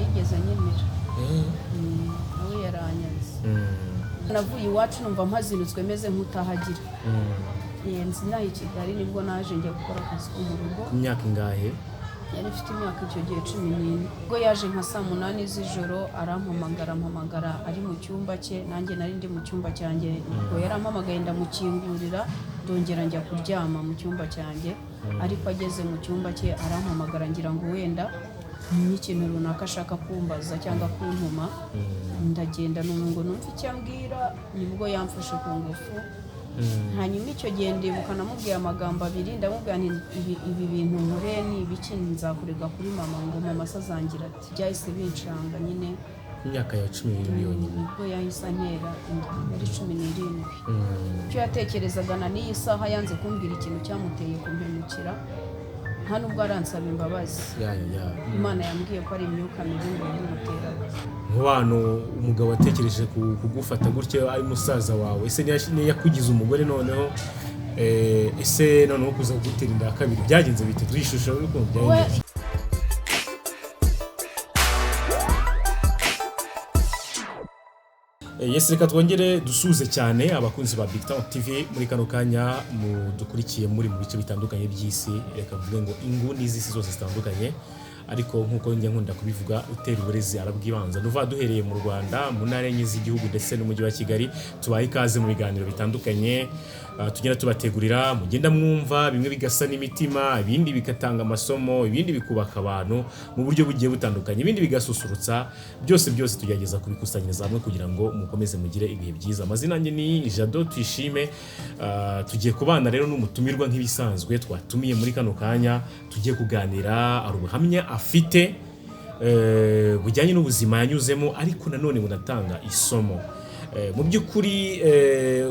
Yigeze anyemera. Nawe yaranyanze. Navuye iwacu numva mpazinutswe, meze nk'utahagira. Nzi inaha i Kigali nibwo naje njya gukora akazi ko mu rugo. Ku myaka ingahe? Yari ifite imyaka icyo gihe 14. Ubwo yaje nka saa 8 z'ijoro arampamagara, ampamagara ari mu cyumba cye, nanjye nari ndi mu cyumba cyanjye. Ubwo yarampamagaye ndamukingurira, ndongera njya kuryama mu cyumba cyanjye. Ariko ageze mu cyumba cye arampamagara, ngira ngo wenda n'ikintu runaka ashaka kumbaza cyangwa kuntuma. Ndagenda numva ngo numve icyo ambwira, nibwo yamfashe ku ngufu. Hanyuma icyo gihe ndibuka namubwiye amagambo abiri, ndamubwira nti ibi bintu nkoreye ni ibiki? Nzakurega kuri mama. Ngo mama se azangira ati? Byahise bincanga nyine. Ku myaka ya 17 yonyine? Nibwo yahise antera inda, yari 17. Icyo yatekerezaga na n'iyi saha yanze kumbwira ikintu cyamuteye kumpemukira, nta nubwo aransaba imbabazi. Ya ya ya. Imana yambwiye ko ari imyuka mibi ngo yabimuteraga. Nk'abantu umugabo watekereje kugufata gutyo ari musaza wawe, ese niyo yakugize umugore noneho, ese noneho kuza kugutera inda ya kabiri byagenze bite? Duhe ishusho y'ukuntu byagenze. Yes, reka twongere dusuhuze cyane abakunzi ba Big Town TV muri kano kanya mudukurikiye muri mu bice bitandukanye by'isi. Reka mvuge ngo inguni z'isi zose zitandukanye, ariko nk'uko njya nkunda kubivuga, utera uburezi arabwibanza. Nuva duhereye mu Rwanda, mu ntara enye z'igihugu ndetse n'umujyi wa Kigali, tubaha ikaze mu biganiro bitandukanye tugenda tubategurira, mugenda mwumva bimwe bigasa n'imitima, ibindi bigatanga amasomo, ibindi bikubaka abantu mu buryo bugiye butandukanye, ibindi bigasusurutsa. Byose byose tugerageza kubikusanyiriza hamwe kugira ngo mukomeze mugire ibihe byiza. Amazina yanjye ni Jado Tuyishime. Tugiye kubana rero n'umutumirwa nk'ibisanzwe twatumiye muri kano kanya, tugiye kuganira. Ari ubuhamya afite bujyanye n'ubuzima yanyuzemo, ariko nanone bunatanga isomo. Mu by'ukuri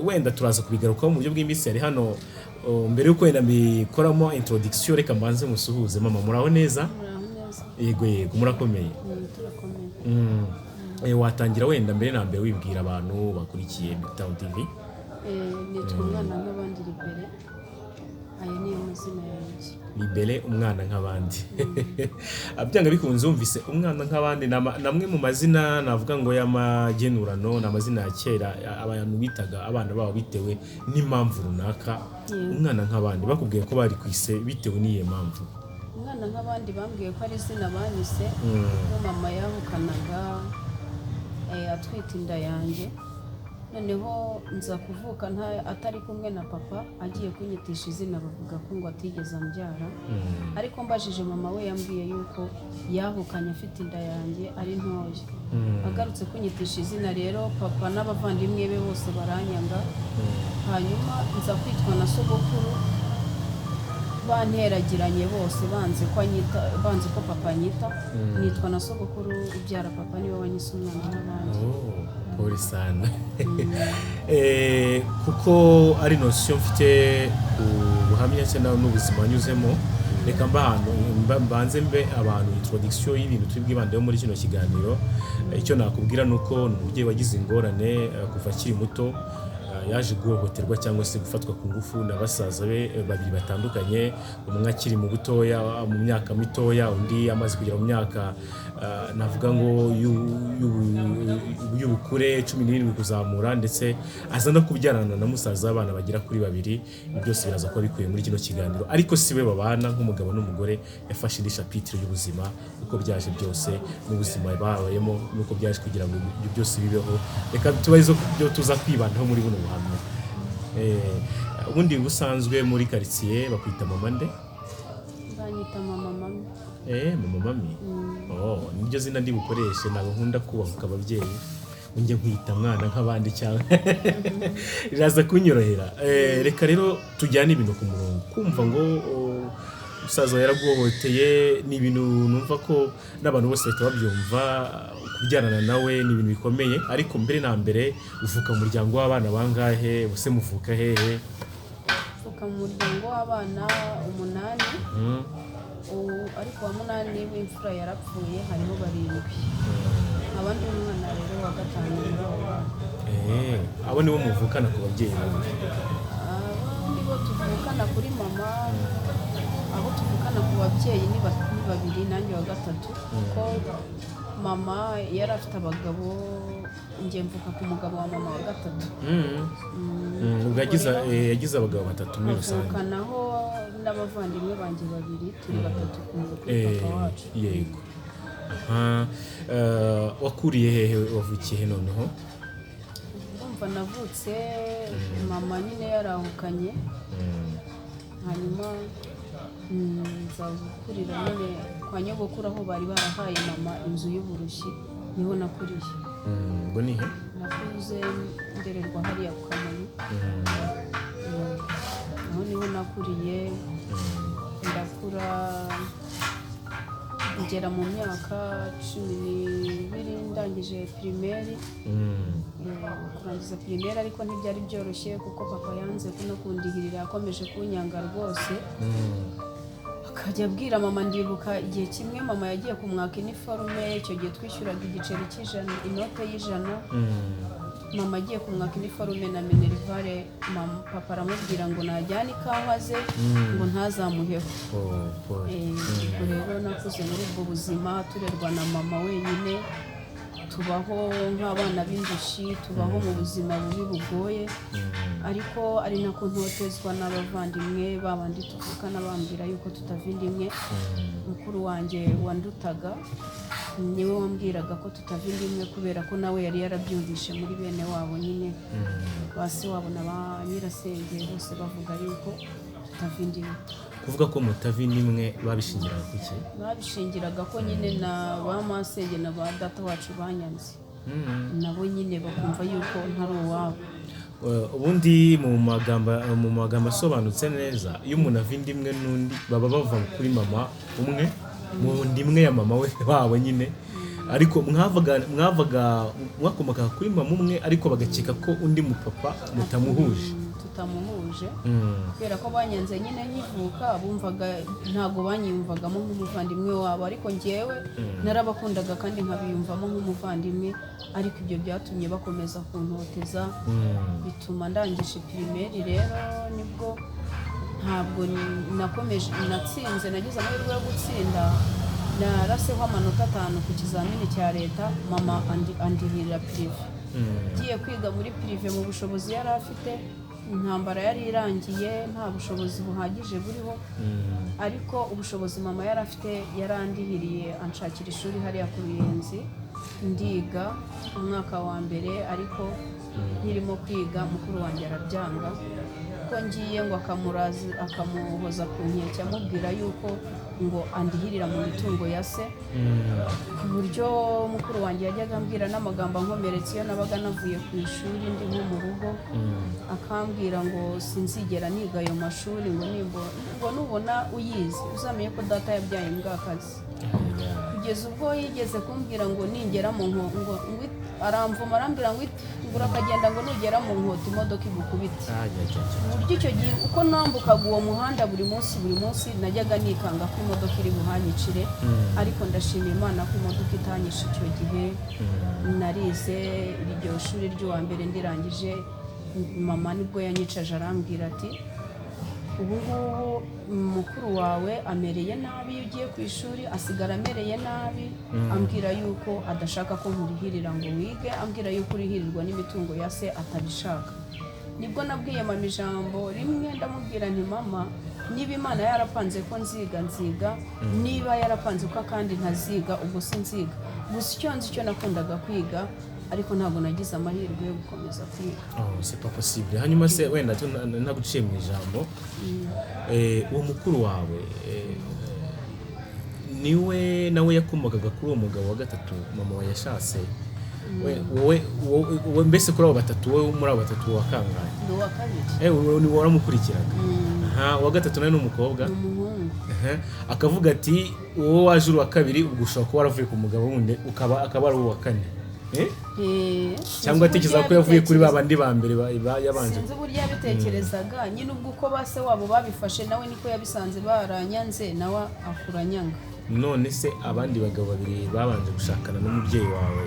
wenda turaza kubigarukaho mu buryo bw'imbitse. Yari hano. Mbere y'uko wenda mbikoramo introduction, reka mbanze musuhuze. Mama, muraho neza? Muraho neza. Yego yego, murakomeye? Turakomeye. Watangira wenda mbere na mbere wibwira abantu bakurikiye Big Town TV. Nitwa Umwana nk'abandi Libere, aya niyo mazina yanjye. Libere Umwana nk'abandi. Byanga bikunze wumvise Umwana nk'abandi ni amwe mu mazina navuga ngo y'amagenurano, ni amazina ya kera abantu bitaga abana babo bitewe n'impamvu runaka. Umwana nk'abandi bakubwiye ko bari kwise bitewe n'iyo mpamvu? Umwana nk'abandi bambwiye ko ari izina banyise ubwo mama yahukanaga, atwite inda yanjye. Noneho nza kuvuka atari kumwe na papa, agiye kunyitisha izina bavuga ko ngo atigeze ambyara. Ariko mbajije mama we, yambwiye yuko yahukanye afite inda yanjye ari ntoya. Agarutse kunyitisha izina rero, papa n'abavandimwe be bose baranyanga. Hanyuma nza kwitwa na sogokuru, banteragiranye bose, banze ko anyita, banze ko papa anyita. Nitwa na sogokuru ubyara papa, niwe wanyise Umwana n'abandi. Oh, pole sana. Kuko ari notion mfite ku buhamya cyangwa n'ubuzima wanyuzemo, reka mba ahantu mbanze mbe abantu introduction y'ibintu turi bwibandeho muri kino kiganiro. Icyo nakubwira ni uko ni umubyeyi wagize ingorane kuva akiri muto. Yaje guhohoterwa cyangwa se gufatwa ku ngufu na basaza be babiri batandukanye, umwe akiri mu butoya, mu myaka mitoya, undi amaze kugera mu myaka navuga ngo y'ubukure, 17 kuzamura, ndetse aza no kubyarana na musaza w'abana bagera kuri babiri. Ibi byose biraza kuba bikubiye muri kino kiganiro. Ariko si we babana nk'umugabo n'umugore, yafashe indi chapitre y'ubuzima, uko byaje byose n'ubuzima babayemo n'uko byaje kugira ngo ibyo byose bibeho. Reka tuba arizo byo tuza kwibandaho muri buno buhamya. Ubundi busanzwe muri quartier bakwita mama nde? Banyita Mama Mami. Mama Mami. Oh, niryo zina ndi bukoreshe. Ntabwo nkunda kubahuka ababyeyi, njye nkwita Mwana nk'abandi cyangwa riraza kunyorohera. Reka rero tujyane ibintu ku murongo. Kumva ngo oh, musaza wawe yaraguhohoteye, ni ibintu numva ko n'abantu bose bahita babyumva. Kubyarana nawe ni ibintu bikomeye. Ariko mbere na mbere, uvuka mu muryango w'abana bangahe? Ubuse muvuka hehe? Mvuka mu muryango w'abana umunani. Ariko uwa munani w'imfura yarapfuye, hariho barindwi. Abandi umwana rero wa gatanu muri abo bana. Abo nibo muvukana ku babyeyi bombi? Abo nibo tuvukana kuri mama. Abo tuvukana ku babyeyi ni babiri, nanjye wa gatatu, kuko Mama yari afite abagabo, njye mvuka ku mugabo wa mama wa gatatu. Ubwo yagize abagabo batatu muri rusange. Mvukanaho n'abavandimwe banjye babiri, turi batatu kuri papa wacu. Yego. Aha, wakuriye hehe, wavukiye he noneho? Urumva navutse mama nyine yarahukanye, hanyuma nza gukurira nyine kwa nyogokuru aho bari barahaye mama inzu y'uburushyi, niho nakuriye. Ubwo ni he? Nakuze ndererwa hariya ku Kamonyi. Aho niho nakuriye, ndakura ngera mu myaka 12 ndangije primaire. Kurangiza primaire ariko ntibyari byoroshye kuko papa yanze no kundihirira, yakomeje kunyanga rwose, akajya abwira mama. Ndibuka igihe kimwe mama yagiye kumwaka iniforume, icyo gihe twishyuraga igiceri cy'ijana, inote y'ijana. Mama agiye kumwaka iniforume na minerval, mama, papa aramubwira ngo najyane ikawa ze, ngo ntazamuheho. Oh, pole. Ubwo rero nakuze muri ubwo buzima, turerwa na mama wenyine, tubaho nk'abana b'indushyi, tubaho mu buzima bubi bugoye, ariko ari nako ntotezwa n'abavandimwe babandi tuvukana, bambwira yuko tutava inda imwe. Mukuru wanjye wandutaga niwe wambwiraga ko tutava inda imwe, kubera ko nawe yari yarabyumvishe muri bene wabo nyine, ba se wabo na ba nyirasenge bose bavuga yuko tutava inda imwe. Kuvuga ko mutava inda imwe babishingiraga ku ki? Babishingiraga ko nyine na ba masenge na ba data wacu banyanze, nabo nyine bakumva yuko ntari uwabo. Ubundi mu magambo asobanutse neza, iyo umuntu ava inda imwe n'undi, baba bava kuri mama umwe, mu nda imwe ya mama we wabo nyine, ariko mwavaga mwakomokaga kuri mama umwe, ariko bagakeka ko undi mupapa mutamuhuje. Tutamuhuje kubera ko banyanze nyine nkivuka, bumvaga ntabwo banyiyumvagamo nk'umuvandimwe wabo, ariko njyewe narabakundaga kandi nkabiyumvamo nk'umuvandimwe, ariko ibyo byatumye bakomeza kuntoteza, bituma ndangije primaire. Rero nibwo ntabwo nakomeje, natsinze, nagize amahirwe yo gutsinda, naraseho amanota 5 ku kizamini cya leta, mama andihirira privé. Ngiye kwiga muri privé mu bushobozi yari afite, intambara yari irangiye, nta bushobozi buhagije buriho, ariko ubushobozi mama yari afite yarandihiriye, anshakira ishuri hariya ku Ruyenzi, ndiga umwaka wa mbere. Ariko nkirimo kwiga mukuru wanjye arabyanga ko ngiye, ngo akamuraza akamuhoza ku nkeke, amubwira yuko ngo andihirira mu mitungo ya se, ku buryo mukuru wanjye yajyaga ambwira n'amagambo ankomeretse iyo nabaga navuye ku ishuri ndi nko mu rugo, akambwira ngo sinzigera niga ayo mashuri, ngo ngo nubona uyizi uzamenye ko data yabyaye imbwakazi, kugeza ubwo yigeze kumbwira ngo ningera mu nko ngo aramvuma, arambwira ngo ngo urakagenda, ngo nugera mu nkota imodoka igukubite. Ku buryo icyo gihe uko nambukaga uwo muhanda buri munsi buri munsi najyaga nikanga ko imodoka iri buhanyicire, ariko ndashima Imana ko imodoka itanyishe icyo gihe. Narize iryo shuri ry'uwa mbere, ndirangije mama nibwo yanyicaje arambwira ati: "Ubu ngubu mukuru wawe amereye nabi, iyo ugiye ku ishuri asigara amereye nabi." Ambwira yuko adashaka ko nkurihirira ngo wige, ambwira yuko urihirirwa n'imitungo ya se atabishaka. Nibwo nabwiye mama ijambo rimwe, ndamubwira nti: "Mama, niba Imana yarapanze ko nziga, nziga, niba yarapanze ko kandi ntaziga, ubwo sinziga." Gusa icyo nzi cyo nakundaga kwiga, ariko ntabwo nagize amahirwe yo gukomeza kwiga. Oh, c'est pas possible. Hanyuma se wenda ntaguciye mu ijambo, uwo mukuru wawe niwe nawe yakomokaga kuri uwo mugabo wa gatatu mama wawe yashatse? Wowe mbese kuri abo batatu, wowe muri abo batatu wa kangahe? Ni uwa kabiri. Wowe ni waramukurikiraga. Aha, uwa gatatu nawe ni umukobwa? Ni umuhungu. Aha, akavuga ati wowe waje uri uwa kabiri, ubwo ushobora kuba waravuye ku mugabo wundi ukaba akaba ari uwa kane. Eh? Sinzi Cyangwa uburyo atekereza ko yavuye kuri ba bandi ba mbere yabanje. Sinzi uburyo yabitekerezaga nyine, ubwo uko ba se wabo babifashe nawe niko yabisanze, baranyanze nawe akura anyanga. None se abandi bagabo babiri babanje gushakana n'umubyeyi wawe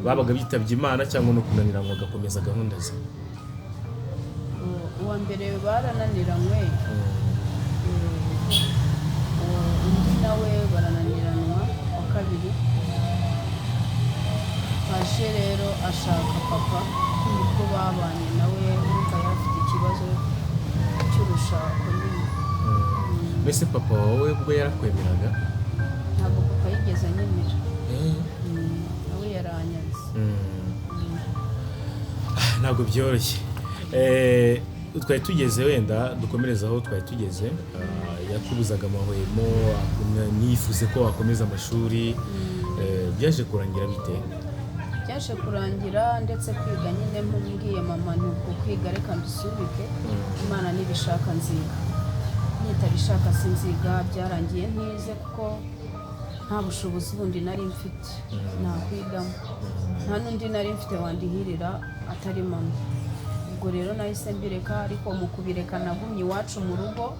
babaga bitabye Imana cyangwa no kunanira ngo agakomeza gahunda ze? Uwa mbere barananiranywe, undi nawe barananiranwa wa kabiri. atarashaka papa, nibwo babanye nawe. Urumva yari afite ikibazo cy'urushako nyine. Mbese papa wawe ubwo yarakwemeraga? Ntabwo papa yigeze anyemera. Nawe yaranyanze. Ntabwo byoroshye. Twari tugeze, wenda dukomereze aho twari tugeze. Yakubuzaga amahwemo, nifuze ko wakomeza amashuri. Byaje kurangira bite? Byaje kurangira ndetse kwiga nyine, mbwiye mama ni uku kwiga reka mbisubike, Imana nibishaka nziga, nitabishaka sinziga. Byarangiye ntize kuko nta bushobozi bundi nari mfite nakwigamo, nta n'undi nari mfite wandihirira atari mama. Ubwo rero nahise mbireka, ariko mu kubireka nagumye iwacu mu rugo.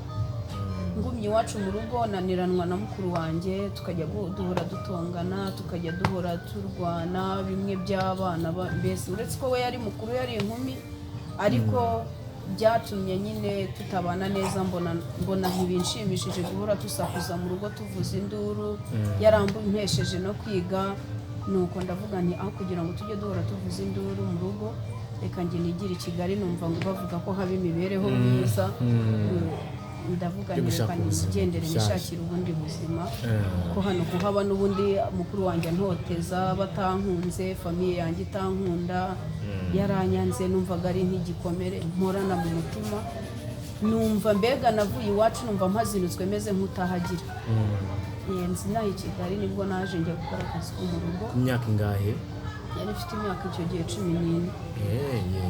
Ngumye iwacu mu rugo naniranwa na mukuru wanjye, tukajya duhora dutongana, tukajya duhora turwana bimwe by'abana mbese uretse ko we yari mukuru, yari inkumi, ariko byatumye nyine tutabana neza. Mbona ntibinshimishije guhora dusakuza mu rugo, tuvuza induru, yarampesheje no kwiga. Nuko ndavuga nti aho kugira ngo tujye duhora tuvuza induru mu rugo, reka njye nigire i Kigali, numva ngo bavuga ko haba imibereho myiza. Ndavuga Yo nti gushaka reka ubuzima nigendere bushyashya. nishakire ubundi buzima, ko hano kuhaba n'ubundi mukuru wanjye antoteza, batankunze, famille yanjye itankunda, yaranyanze. Numvaga ari nk'igikomere mporana mu mutima. Numva mbega navuye iwacu numva mpazinutswe, meze nk'utahagira. Nzi inaha i Kigali nibwo naje njya gukora akazi ko mu rugo. Ku myaka ingahe? Yari ifite imyaka icyo gihe 14. Yego.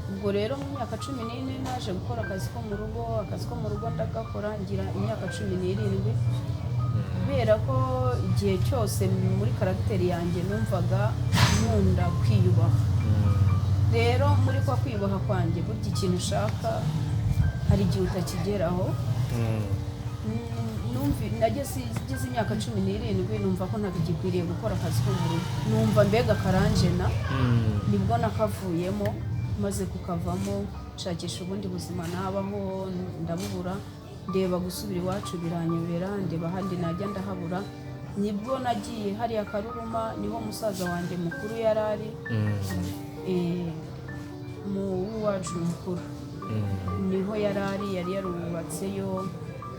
Ubwo rero mu myaka 14 naje gukora akazi ko mu rugo. Akazi ko mu rugo ndagakora ngira imyaka 17, kubera ko igihe cyose muri caractère yanjye numvaga nkunda kwiyubaha. Rero muri kwa kwiyubaha kwanjye, burya ikintu ushaka hari igihe utakigeraho. Nageze imyaka 17 numva ko ntagikwiriye gukora akazi ko mu rugo, numva mbega karanjena. Nibwo nakavuyemo. Maze kukavamo nshakisha ubundi buzima nabaho, ndabubura. Ndeba gusubira iwacu biranyobera, ndeba ahandi najya ndahabura. Nibwo nagiye hariya Karuruma, niho musaza wanjye mukuru yari ari, mu w'iwacu mukuru niho yari ari, yari yarubatseyo.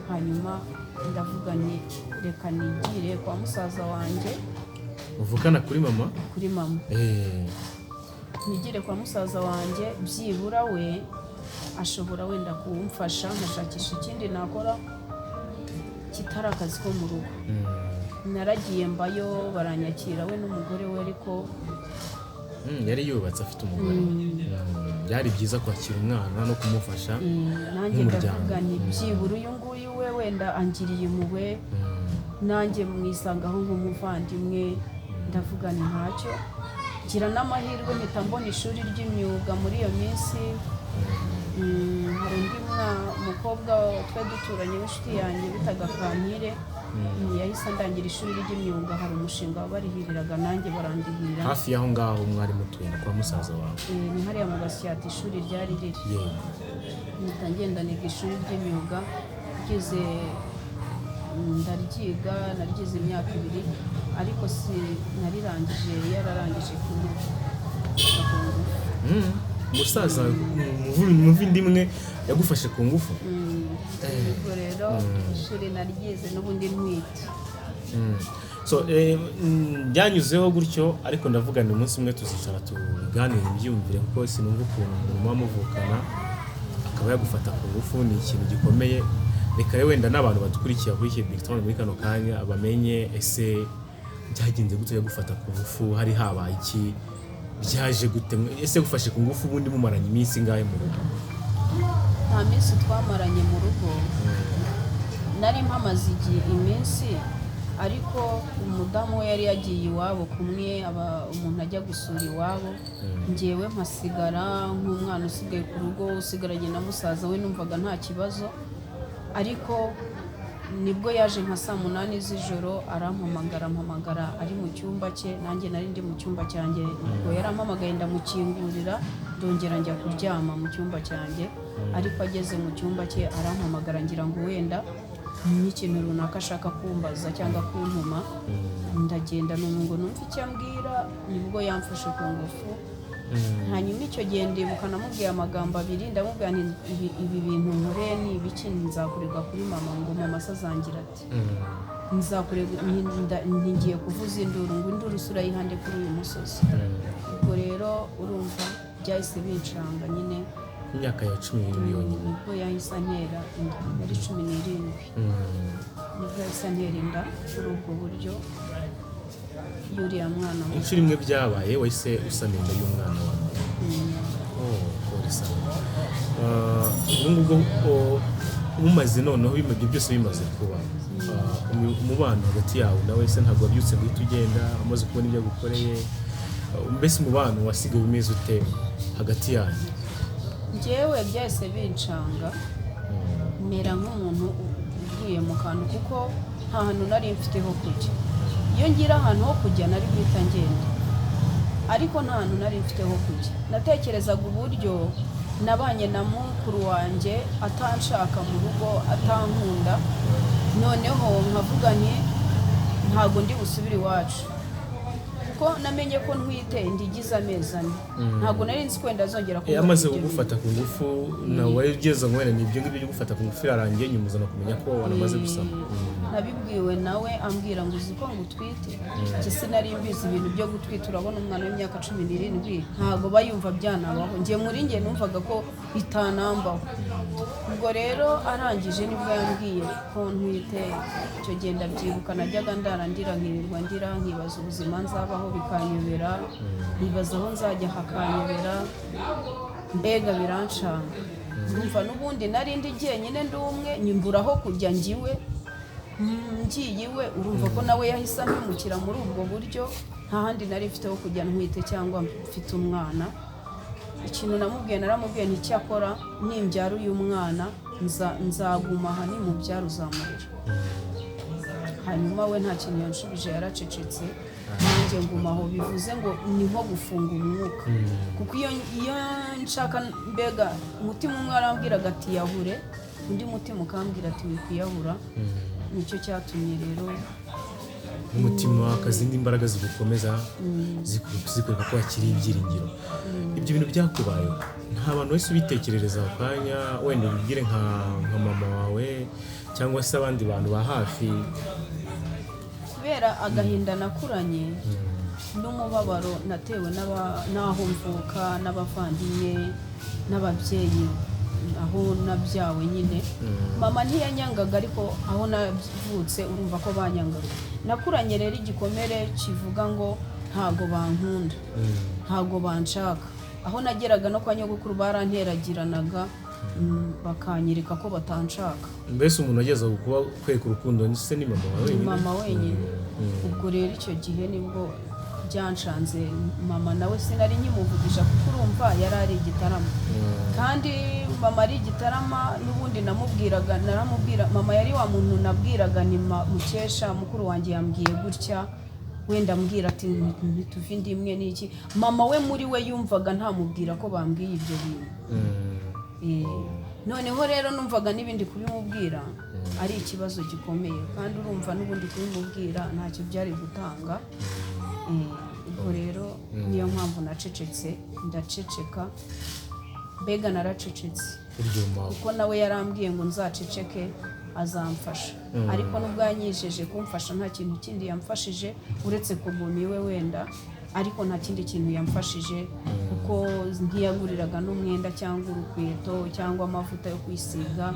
Hanyuma ndavuga nti reka nigire kwa musaza wanjye. Uvukana kuri mama? Kuri mama. Nigire kwa musaza wanjye, byibura we ashobora wenda kumfasha nkashakisha ikindi nakora kitari akazi ko mu rugo. Naragiye mbayo, baranyakira we n'umugore we, ariko Yari yubatse afite umugore. Byari byiza kwakira umwana no kumufasha Nanjye nk'umuryango. ndavuga nti byibura uyu nguyu we wenda angiriye impuhwe, nanjye mwisangaho nk'umuvandimwe. Ndavuga nti ntacyo. Ngira n'amahirwe mpita mbona ishuri ry'imyuga muri iyo minsi. Hari undi mukobwa twari duturanye w'inshuti yanjye bitaga Kankire, yahise andangira ishuri ry'imyuga. Hari umushinga wabarihiriraga, nanjye barandihirira. Hafi y'aho ngaho mwari mutuye kwa musaza wawe? Ni hariya mu Gasyata ishuri ryari riri. Mpita ngenda niga ishuri ry'imyuga, ngeze ndaryiga, naryize imyaka 2, ariko si narirangije, yararangije kumufata ku ngufu. Umusaza muvandimwe yagufashe ku ngufu? Ubwo rero ishuri naryize n'ubundi ntwite. So byanyuzeho gutyo, ariko ndavuga ni umunsi umwe tuzicara tuganire ibyiyumvire, kuko sinumva ukuntu umuntu muba muvukana akaba yagufata ku ngufu, ni ikintu gikomeye. Reka rero wenda n'abantu badukurikiye, bakurikiye Big Town muri kano kanya, bamenye ese byagenze gute yagufata ku ngufu, hari habaye iki, byaje gute? Ese gufashe ku ngufu ubundi mumaranye iminsi ingahe mu rugo? Nta minsi twamaranye mu rugo, nari mpamaze igihe iminsi, ariko umudamu we yari yagiye iwabo kumwe aba umuntu ajya gusura iwabo, ngewe mpasigara nk'umwana usigaye ku rugo, usigaranye na musaza we. Numvaga nta kibazo, ariko nibwo yaje nka saa 8 z'ijoro arampamagara, ampamagara ari mu cyumba cye, nanjye nari ndi mu cyumba cyanjye. Ubwo yarampamagaye ndamukingurira, ndongera njya kuryama mu cyumba cyanjye, ariko ageze mu cyumba cye arampamagara, ngira ngo wenda n'ikintu runaka ashaka kumbaza cyangwa kuntuma. Ndagenda numva ngo numve icyo ambwira, nibwo yamfashe ku ngufu. Hanyuma icyo gihe ndibuka namubwiye amagambo abiri, ndamubwira nti ibi bintu nkoreye ni ibiki? Nzakurega kuri mama. Ngo mama se azangira ati nzakurega nti ngiye kuvuza induru, ngo induru se urayihande kuri uyu musozi? Ubwo rero urumva byahise bincanga nyine. Imyaka ya 17 yonyine? Nibwo yahise antera inda, yari 17. Nibwo yahise antera inda kuri ubwo buryo y'uriya mwana we. Inshuro imwe byabaye, wahise usama inda y'umwana wawe. Oh, pole sana. Ubwo ngubwo mumaze noneho ibyo byose bimaze kuba, umubano hagati yawe nawe se, ntabwo wabyutse ngo uhite ugenda umaze kubona ibyo agukoreye? Mbese umubano wasigaye umeze ute hagati yanyu? Njyewe byahise bincanga, mera nk'umuntu uguye mu kantu, kuko nta hantu nari mfite ho kujya. Iyo ngira ahantu ho kujya nari guhita ngenda, ariko nta hantu nari mfite ho kujya. Natekerezaga uburyo nabanye na mukuru wanjye atanshaka mu rugo, atankunda, noneho nkavuga nti ntabwo ndi busubire iwacu, kuko namenye ko ntwite ndigize amezi 4. Ntabwo nari nzi ko wenda azongera Eh, kumbona amaze ibyo bintu. kugufata ku ngufu, nawe wari ugeze ngo wenda ni ibyo ngibyo byo gufata ku ngufu irarangiye, nyuma uzana kumenya ko wanamaze gusama. Nabibwiwe nawe ambwira ngo uzi ko ngutwite? Njye sinari mbizi ibintu byo gutwita. Urabona umwana w'imyaka 17 ntabwo bayumva byanabaho. Njye muri njye numvaga ko bitanambaho. Ubwo rero arangije nibwo yambwiye ko ntwite. Icyo gihe ndabyibuka najyaga ndara ndira, nkirirwa ndira, nkibaza ubuzima nzabaho bikanyobera, nkibaza aho nzajya hakanyobera, mbega birancanga. Numva n'ubundi nari ndi jyenyine, ndi umwe, nyimbura aho kujya ngiwe ngiye iwe. Urumva ko nawe yahise ampemukira muri ubwo buryo. Nta handi nari mfite ho kujya ntwite cyangwa mfite umwana. Ikintu namubwiye, naramubwiye nti icyakora nimbyara uyu mwana nzaguma aha, nimubyara uzamurera. Hanyuma we nta kintu yanshubije, yaracecetse, nanjye nguma aho. Bivuze ngo ni nko gufunga umwuka, kuko iyo nshaka, mbega umutima umwe arambwiraga ati yahure, undi mutima ukambwira ati wikwiyahura. Nicyo cyatumye rero Umutima akazindi imbaraga zigukomeza, zikwereka ko hakiri ibyiringiro. Ibyo bintu byakubayeho, nta bantu wese ubitekerereza ako kanya, wenda ubibwire nka mama wawe cyangwa se abandi bantu ba hafi? Kubera agahinda nakuranye n'umubabaro natewe n'aho mvuka n'abavandimwe n'ababyeyi aho nabyawe nyine, mama ntiyanyangaga, ariko aho navutse urumva ko banyangaga. Nakuranye rero igikomere kivuga ngo ntago bankunda, ntago banshaka. Aho nageraga no kwa nyogokuru baranteragiranaga, bakanyereka ko batanshaka. Mbese umuntu ageza kuba kwereka urukundo se ni mama wawe Ni wenyine? mama wenyine. Ubwo rero icyo gihe nibwo byanshanze. Mama nawe sinari nkimuvugisha, kuko urumva yari ari igitaramo, kandi mama ari igitarama n'ubundi namubwiraga, naramubwira, mama yari wa muntu nabwiraga ni mukesha mukuru wanjye yambwiye gutya, wenda ambwira ati ntituve inda imwe n'iki. Mama we muri we yumvaga ntamubwira ko bambwiye ibyo bintu. Noneho rero numvaga n'ibindi kubimubwira ari ikibazo gikomeye, kandi urumva n'ubundi kubimubwira ntacyo byari gutanga. Ubwo rero niyo mpamvu nacecetse, ndaceceka, mbega naracecetse. Uryuma. Kuko nawe yarambwiye ngo nzaceceke azamfasha, ariko nubwo yanyijeje kumfasha nta kintu kindi yamfashije uretse kuguma iwe wenda, ariko nta kindi kintu yamfashije, kuko ntiyaguriraga n'umwenda cyangwa urukweto cyangwa amavuta yo kwisiga.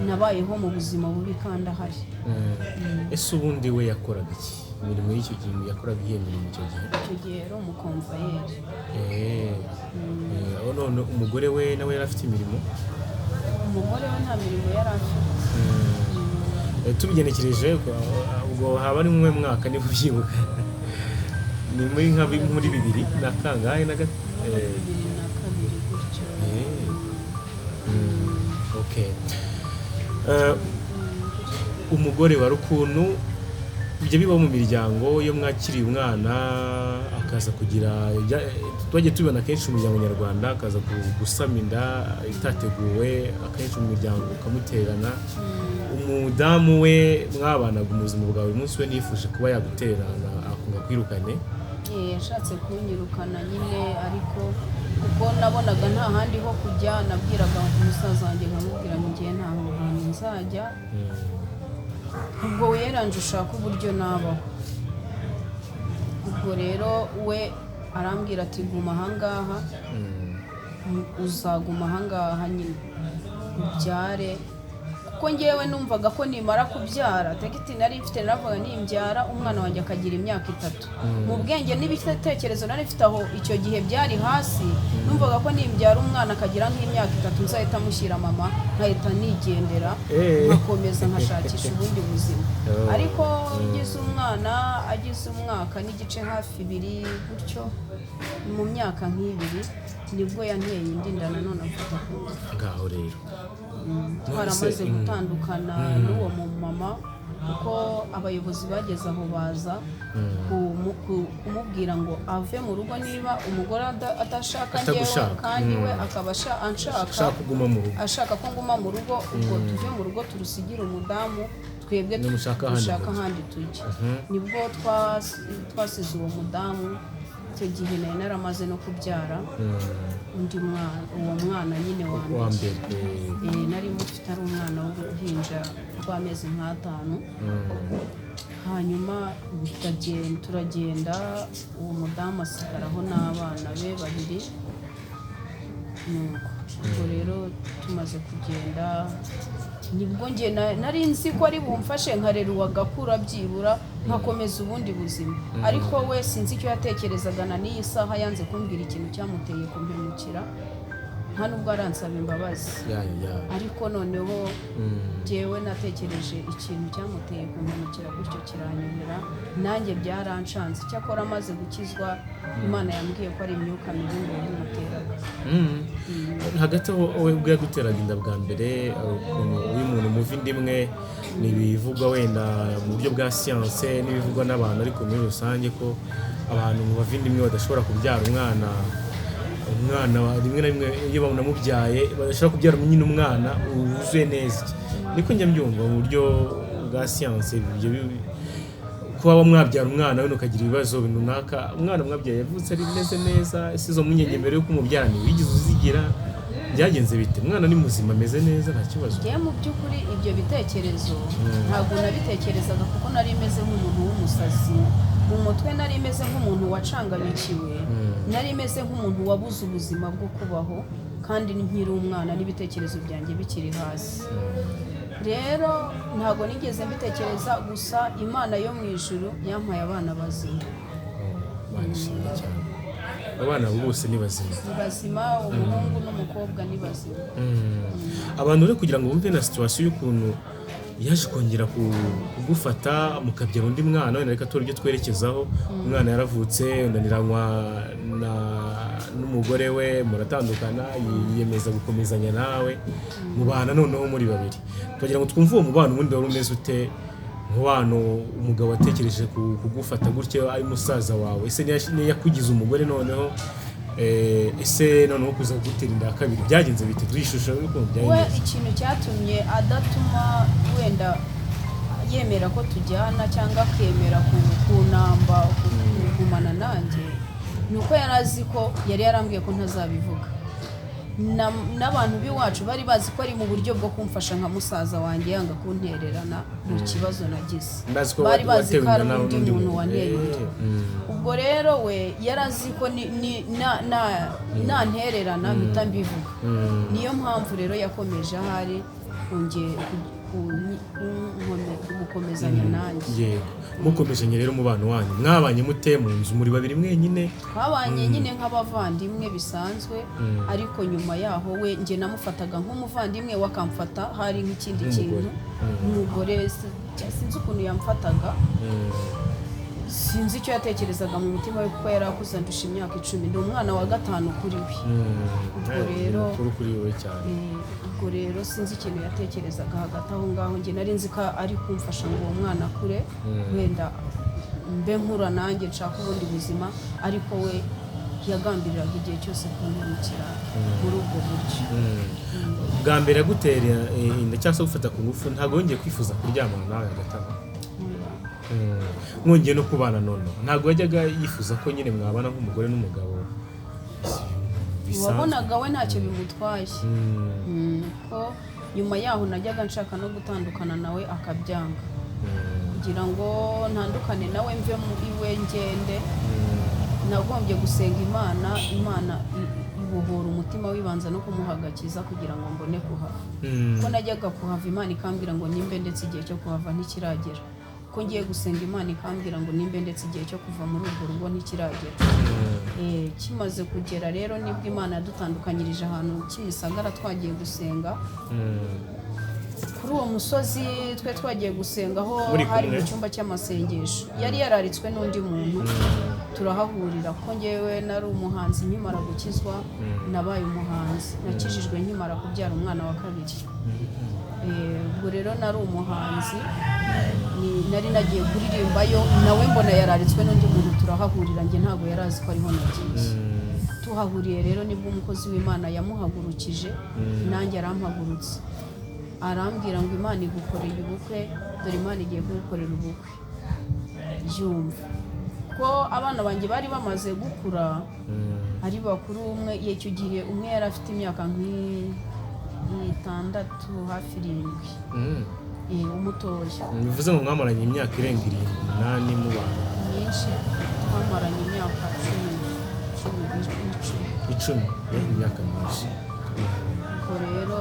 Nabayeho mu buzima bubi kandi ahari. Ese ubundi we yakoraga iki? Imirimo y'icyo gihe, yakoraga iyihe mirimo icyo gihe? Icyo gihe yari umukomvayeri. Aho none umugore we nawe yari afite imirimo? Umugore we nta mirimo yari afite. Tubigenekereje ubwo haba ari mu mwaka, niba ubyibuka, ni muri nka muri bibiri na kangahe na 2002 gutyo. Okay. Umugore wari ukuntu bijya bibaho mu miryango, iyo mwakiriye umwana akaza kugira twagiye tubibona kenshi mu muryango nyarwanda, akaza gusama inda itateguwe, akenshi mu miryango ukamutererana. Umudamu we mwabanaga mu buzima bwa buri munsi, we nifuje kuba yagutererana akunga kwirukane? Yashatse kunyirukana nyine, ariko kuko nabonaga nta handi ho kujya, nabwiraga umusaza wanjye, nkamubwira ngo ngiye nta hantu nzajya, ubwo weranje ushaka uburyo nabaho. Ubwo rero we arambwira ati: "Guma ahangaha, uzaguma ahangaha nyine ubyare." Kuko ngewe numvaga ko nimara kubyara, target nari mfite, naravuga nimbyara umwana wanjye akagira imyaka 3, mu bwenge n'ibitekerezo nari mfite aho icyo gihe byari hasi, numvaga ko nimbyara umwana akagira nk'imyaka 3 nzahita mushyira mama, nkahita nigendera, nkakomeza nkashakisha ubundi buzima. Oh. Ariko ngize umwana agize umwaka n'igice, hafi 2 gutyo, mu myaka nk'ibiri nibwo yanteye indi nda nanone amfata ku ngufu. Ngaho rero. Twaramaze None se, gutandukana n'uwo mumama, kuko abayobozi bageze aho baza kumubwira ngo ave mu rugo niba umugore adashaka njyewe, Atagushaka. kandi we akaba anshaka, Ashaka kuguma mu rugo. Ashaka ko nguma mu rugo. Ubwo tuve mu rugo turusigire umudamu, twebwe Nimushaka ahandi dushaka mujya. ahandi tujya. Nibwo twasize uwo mudamu. Icyo gihe nari naramaze no kubyara undi mwana, uwo mwana nyine wa Wa mbere. mbere. Nari mufite ari umwana w'uruhinja rw'amezi nk'atanu. Hanyuma turagenda, uwo mudamu asigaraho n'abana be babiri. Nuko ubwo rero tumaze kugenda, nibwo njye nari nzi ko ari bumfashe nkarera uwo agakura, byibura nkakomeza ubundi buzima. Ariko we sinzi icyo yatekerezaga, na n'iyi saha yanze kumbwira ikintu cyamuteye kumpemukira, nta nubwo aransaba imbabazi. Ya ya Ariko noneho njyewe natekereje ikintu cyamuteye kumpemukira gutyo, kiranyobera, nanjye byaranshanze. Icyakora amaze gukizwa, Imana yambwiye ko ari imyuka mibi ngo yabimuteraga. Hagati aho, wowe ubwo yaguteraga inda bwa mbere, ukuntu uyu muntu muva inda imwe, ni ibivugwa wenda mu buryo bwa siyanse n'ibivugwa n'abantu, ariko muri rusange ko abantu bava inda imwe badashobora kubyara umwana rimwe na rimwe iyo banamubyaye badashobora kubyara nyine umwana wuzuye neza. Niko njya mbyumva mu buryo bwa siyanse. Ibyo kuba mwabyara umwana wenda ukagira ibibazo runaka, umwana mwabyaye yavutse ari meze neza? Ese izo mpungenge mbere y'uko umubyara ntiwigeze uzigira? Byagenze bite? Umwana ni muzima, ameze neza, nta kibazo? Njyewe mu by'ukuri ibyo bitekerezo ntabwo nabitekerezaga, kuko nari meze nk'umuntu w'umusazi mu mutwe, nari meze nk'umuntu wacanganyikiwe, nari meze nk'umuntu wabuze ubuzima bwo kubaho, kandi nkiri umwana n'ibitekerezo byanjye bikiri hasi. Rero ntabwo nigeze mbitekereza. Gusa Imana yo mu ijuru yampaye abana bazima. Imana ishimwe cyane, abana bose ni bazima? Ni bazima, umuhungu n'umukobwa ni bazima. Abantu rero kugira ngo bumve na situation y'ukuntu yaje kongera kugufata mukabyara undi mwana, wenda reka tubone ibyo twerekezaho. Umwana yaravutse, unaniranywa n'umugore we, muratandukana, yiyemeza gukomezanya nawe, mubana noneho muri babiri. Tugira ngo twumve uwo mubano ubundi wari umeze ute, umubano umugabo watekereje kugufata gutyo ari musaza wawe. Ese niyo yakugize umugore noneho, ese noneho kuza kugutera inda ya kabiri byagenze bite? Duhe ishusho y'ukuntu We byagenze. ikintu cyatumye adatuma wenda yemera ko tujyana cyangwa akemera kunamba kugumana nanjye, ni uko yari azi ko yari yarambwiye ko ntazabivuga. N'abantu b'iwacu bari bazi ko ari mu buryo bwo kumfasha nka musaza wanjye, yanga kuntererana mu kibazo nagize. Bazi ko Bari bazi watewe ko ari inda undi n'undi muntu muntu. wanteye inda. Ubwo rero we yari azi ko nantererana mpita mbivuga. Niyo mpamvu rero yakomeje ahari gukomezanya nanjye. Yego, mukomezanye rero umubano wanyu, mwabanye mute mu nzu muri babiri mwenyine? Twabanye nyine nk'abavandimwe bisanzwe, ariko nyuma yaho we njye namufataga nk'umuvandimwe, we akamfata hari nk'ikindi Nk'umugore. kintu, umugore. Sinzi ukuntu yamfataga, sinzi icyo yatekerezaga mu mutima we, kuko yari akuze andusha imyaka 10, ndi umwana wa gatanu kuri we. Ubwo rero Mukuru kuri wowe cyane. Ubwo rero sinzi ikintu yatekerezaga hagati aho ngaho. Njye nari nzi ko ari kumfasha ngo uwo mwana akure, wenda mbe nkura nanjye nshaka ubundi buzima, ariko we Yagambiriraga igihe cyose kumpemukira muri ubwo buryo. Bwa mbere agutera inda cyangwa se gufata ku ngufu, ntabwo wongeye kwifuza kuryamana nawe hagati aho? Mwongeye no kubana noneho, ntabwo yajyaga yifuza ko nyine mwabana nk'umugore n'umugabo bisanzwe? Wabonaga we ntacyo bimutwaye. Ko nyuma yaho najyaga nshaka no gutandukana nawe akabyanga. Kugira ngo ntandukane nawe mve mu iwe ngende, nagombye gusenga Imana, Imana ibohora umutima wibanza no kumuha agakiza kugira ngo mbone kuhava. Ko najyaga kuhava, Imana ikambwira ngo nimbe ndetse igihe cyo kuhava ntikiragera. Ko ngiye gusenga, Imana ikambwira ngo nimbe ndetse igihe cyo kuva muri urwo rugo ntikiragera. Kimaze kugera rero nibwo Imana yadutandukanyirije ahantu Kimisagara twagiye gusenga. Kuri uwo musozi twe twagiye gusenga aho Muri hari kumwe? mu cyumba cy'amasengesho. Yari yararitswe n'undi muntu, turahahurira. Ko ngewe nari umuhanzi nkimara gukizwa, nabaye umuhanzi, nakijijwe nkimara kubyara umwana wa kabiri. Ubwo rero nari umuhanzi, nari nagiye kuririmbayo, nawe mbona yararitswe n'undi muntu, turahahurira. Njye ntabwo yari azi ko ariho nagiye. Tuhahuriye rero nibwo umukozi w'Imana yamuhagurukije, nanjye arampagurutsa, arambwira ngo Imana igukoreye ubukwe, dore Imana igiye kugukorera ubukwe. Yumva ko abana banjye bari bamaze gukura, ari bakuru. Umwe icyo gihe umwe yari afite imyaka nk'itandatu hafi 7. Umutoya. Bivuze ngo mwamaranye imyaka irenga 7, 8 mubana? Myinshi, twamaranye imyaka 10, 10, 10. 10, imyaka myinshi. Ubwo rero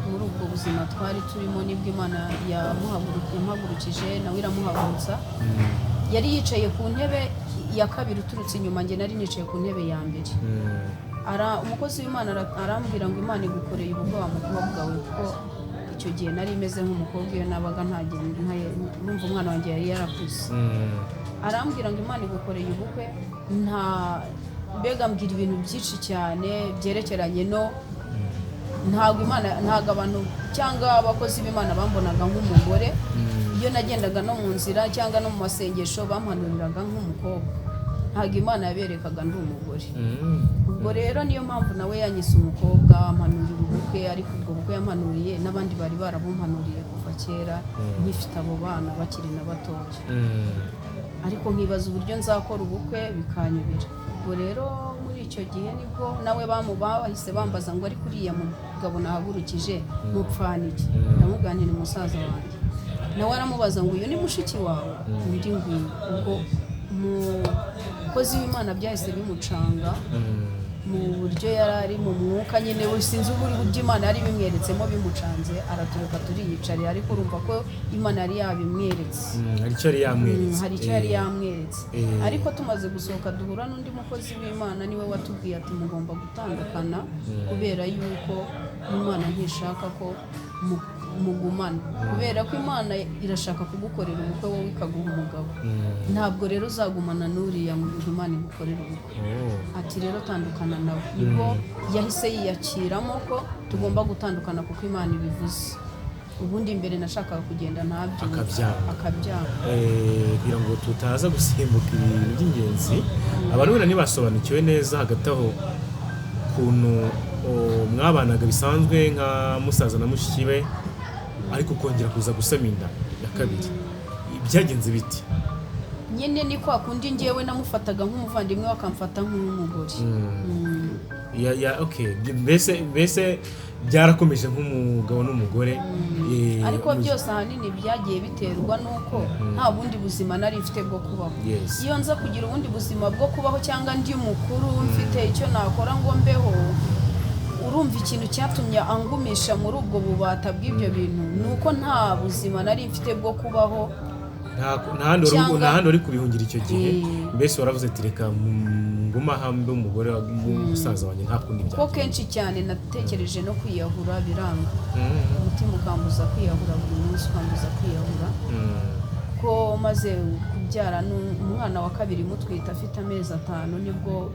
muri ubwo buzima twari turimo nibwo Imana yamuhagurukije, nawe iramuhagurutsa. Yari yicaye ku ntebe ya kabiri uturutse inyuma, njye nari nicaye ku ntebe ya mbere. Umukozi w'Imana arambwira ngo Imana igukoreye ubukwe wa mukobwa we, kuko icyo gihe nari meze nk'umukobwa iyo nabaga numva umwana wanjye yari yarakuze. Arambwira ngo Imana igukoreye ubukwe, nta mbega mbwira ibintu byinshi cyane byerekeranye no ntabwo Imana, ntabwo abantu cyangwa abakozi b'Imana bambonaga nk'umugore. Iyo nagendaga no mu nzira cyangwa no mu masengesho, bampanuriraga nk'umukobwa, ntabwo Imana yaberekaga ndi umugore. Ubwo rero niyo mpamvu nawe yanyise umukobwa, ampanurira ubukwe. Ariko ubwo bukwe yampanuriye n'abandi bari barabumpanuriye kuva kera nkifite abo bana bakiri na batoya. Ariko nkibaza uburyo nzakora ubukwe bikanyobera. Ubwo rero muri icyo gihe nibwo nawe bahise bambaza ngo ariko uriya mugabo nahagurukije mupfana iki? Ndamubwira nti ni musaza wanjye. Nawe aramubaza ngo uyu ni mushiki wawe? Undi ngwiyo. Ubwo umukozi w'Imana byahise bimucanga mu buryo yari ari mu mwuka nyine we, sinzi uburyo Imana yari bimweretsemo bimucanze, aratureka turiyicarira. Ariko urumva ko Imana yari yabimweretse. Hari icyo yari yamweretse. Hari icyo yari yamweretse. Ariko tumaze gusohoka duhura n'undi mukozi w'Imana, niwe watubwiye ati mugomba gutandukana kubera yuko Imana ntishaka ko mugumana, kubera ko Imana irashaka kugukorera ubukwe, wowe ikaguha umugabo. Ntabwo rero uzagumana n'uriya ngo Imana igukorere ubukwe. Ati rero tandukana nawe. Nibwo yahise yiyakiramo ko tugomba gutandukana kuko Imana ibivuze. Ubundi mbere nashakaga kugenda ntabyumve. Akabyanga. Akabyanga. Kugira ngo tutaza gusimbuka ibintu by'ingenzi, abantu wenda ntibasobanukiwe neza hagati aho ukuntu mwabanaga bisanzwe nka musaza na mushiki we, ariko ukongera kuza gusama inda ya kabiri, byagenze biti? Nyine ni kwa kundi ngewe namufataga nk'umuvandimwe we, akamfata nk'umugore. Ya, okay. Mbese byarakomeje nk'umugabo n'umugore. Ariko byose ahanini byagiye biterwa n'uko nta bundi buzima nari mfite bwo kubaho. Iyo nza kugira ubundi buzima bwo kubaho cyangwa ndi mukuru mfite icyo nakora ngo mbeho, urumva ikintu cyatumye angumisha muri ubwo bubata bw'ibyo bintu ni uko nta buzima nari mfite bwo kubaho. Nta handi wari Cyangwa nta handi wari kubihungira icyo gihe. Mbese waravuze ati reka ngume aha mbe umugore wa musaza wanjye, nta kundi Kuko byagenda. kenshi cyane natekereje no kwiyahura biranga. Umutima ukambuza kwiyahura, buri munsi ukambuza kwiyahura. Ko maze kubyara umwana wa kabiri mutwite afite amezi 5, nibwo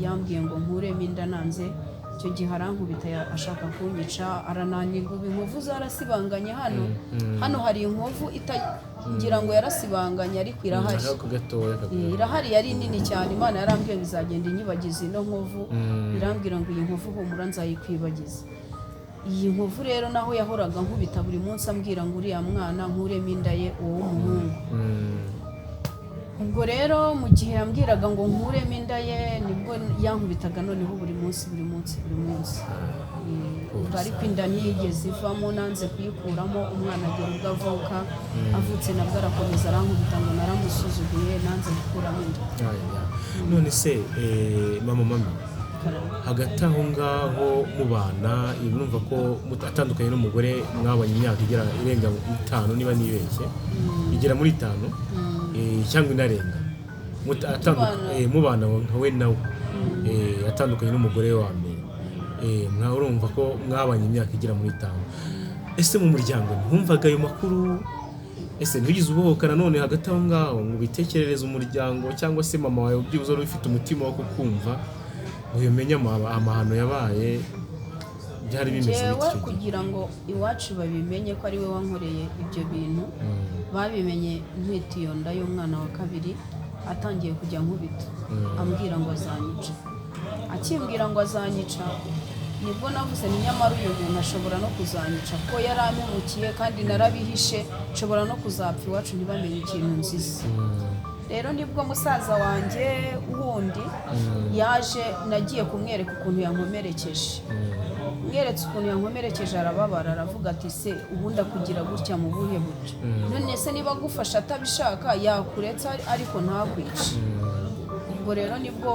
yambwiye ngo nkuremo inda, nanze. Icyo gihe arankubita, ashaka kunyica, arananiga. Ubu inkovu zarasibanganye hano. Hano hari inkovu itagira ngo yarasibanganye, ariko irahari. Akaboko gatoya Eh, irahari, yari nini cyane. Imana yarambwiye ngo izagenda inyibagiza ino nkovu. Irambwira ngo iyi nkovu humura nzayikwibagiza. Iyi nkovu rero, naho yahoraga nkubita buri munsi ambwira ngo uriya mwana nkuremo inda ye, uwo w'umuhungu. Ubwo rero mu gihe yambwiraga ngo nkuremo inda ye, nibwo yankubitaga noneho buri munsi, buri munsi, buri munsi. Ubwo ariko inda ntiyigeze ivamo, nanze kuyikuramo. Umwana agera ubwo avuka. Avutse nabwo arakomeza arankubita ngo naramusuzuguye, nanze gukuramo inda. Aya. None se mama mami, Karame. hagati aho ngaho mubana, urumva ko atandukanye n'umugore mwabanye imyaka igera irenga 5, niba nibeshye igera muri 5 cyangwa inarenga. Tubana. Mubana nka we nawe, atandukanye n'umugore we wa mbere, urumva ko mwabanye imyaka igera muri 5. Ese mu muryango ntiwumvaga ayo makuru? Ese ntiwigeze ubohoka nanone hagati aho ngaho ngo ubitekerereze umuryango, cyangwa se mama wawe byibuze wari ufite umutima wo kukumva ngo umenye amahano yabaye? Byari bimeze bite Njyewe icyo gihe? kugira ngo iwacu babimenye ko ari we wankoreye ibyo bintu, babimenye ntwite iyo nda y'umwana wa kabiri, atangiye kujya nkubita ambwira ngo azanyica. Akimbwira ngo azanyica, nibwo navuze ni nyamara uyu muntu ashobora no kuzanyica, kuko yarampemukiye kandi narabihishe, nshobora no kuzapfa iwacu ntibamenye ikintu nziza. Rero nibwo musaza wanjye wundi yaje, nagiye kumwereka ukuntu yankomerekeje. Mweretse ukuntu yankomerekeje, arababara, aravuga ati: "Se ubundi akugira gutya mu buhe buryo? None se niba agufasha atabishaka, yakuretse ariko ntakwice." Ubwo rero nibwo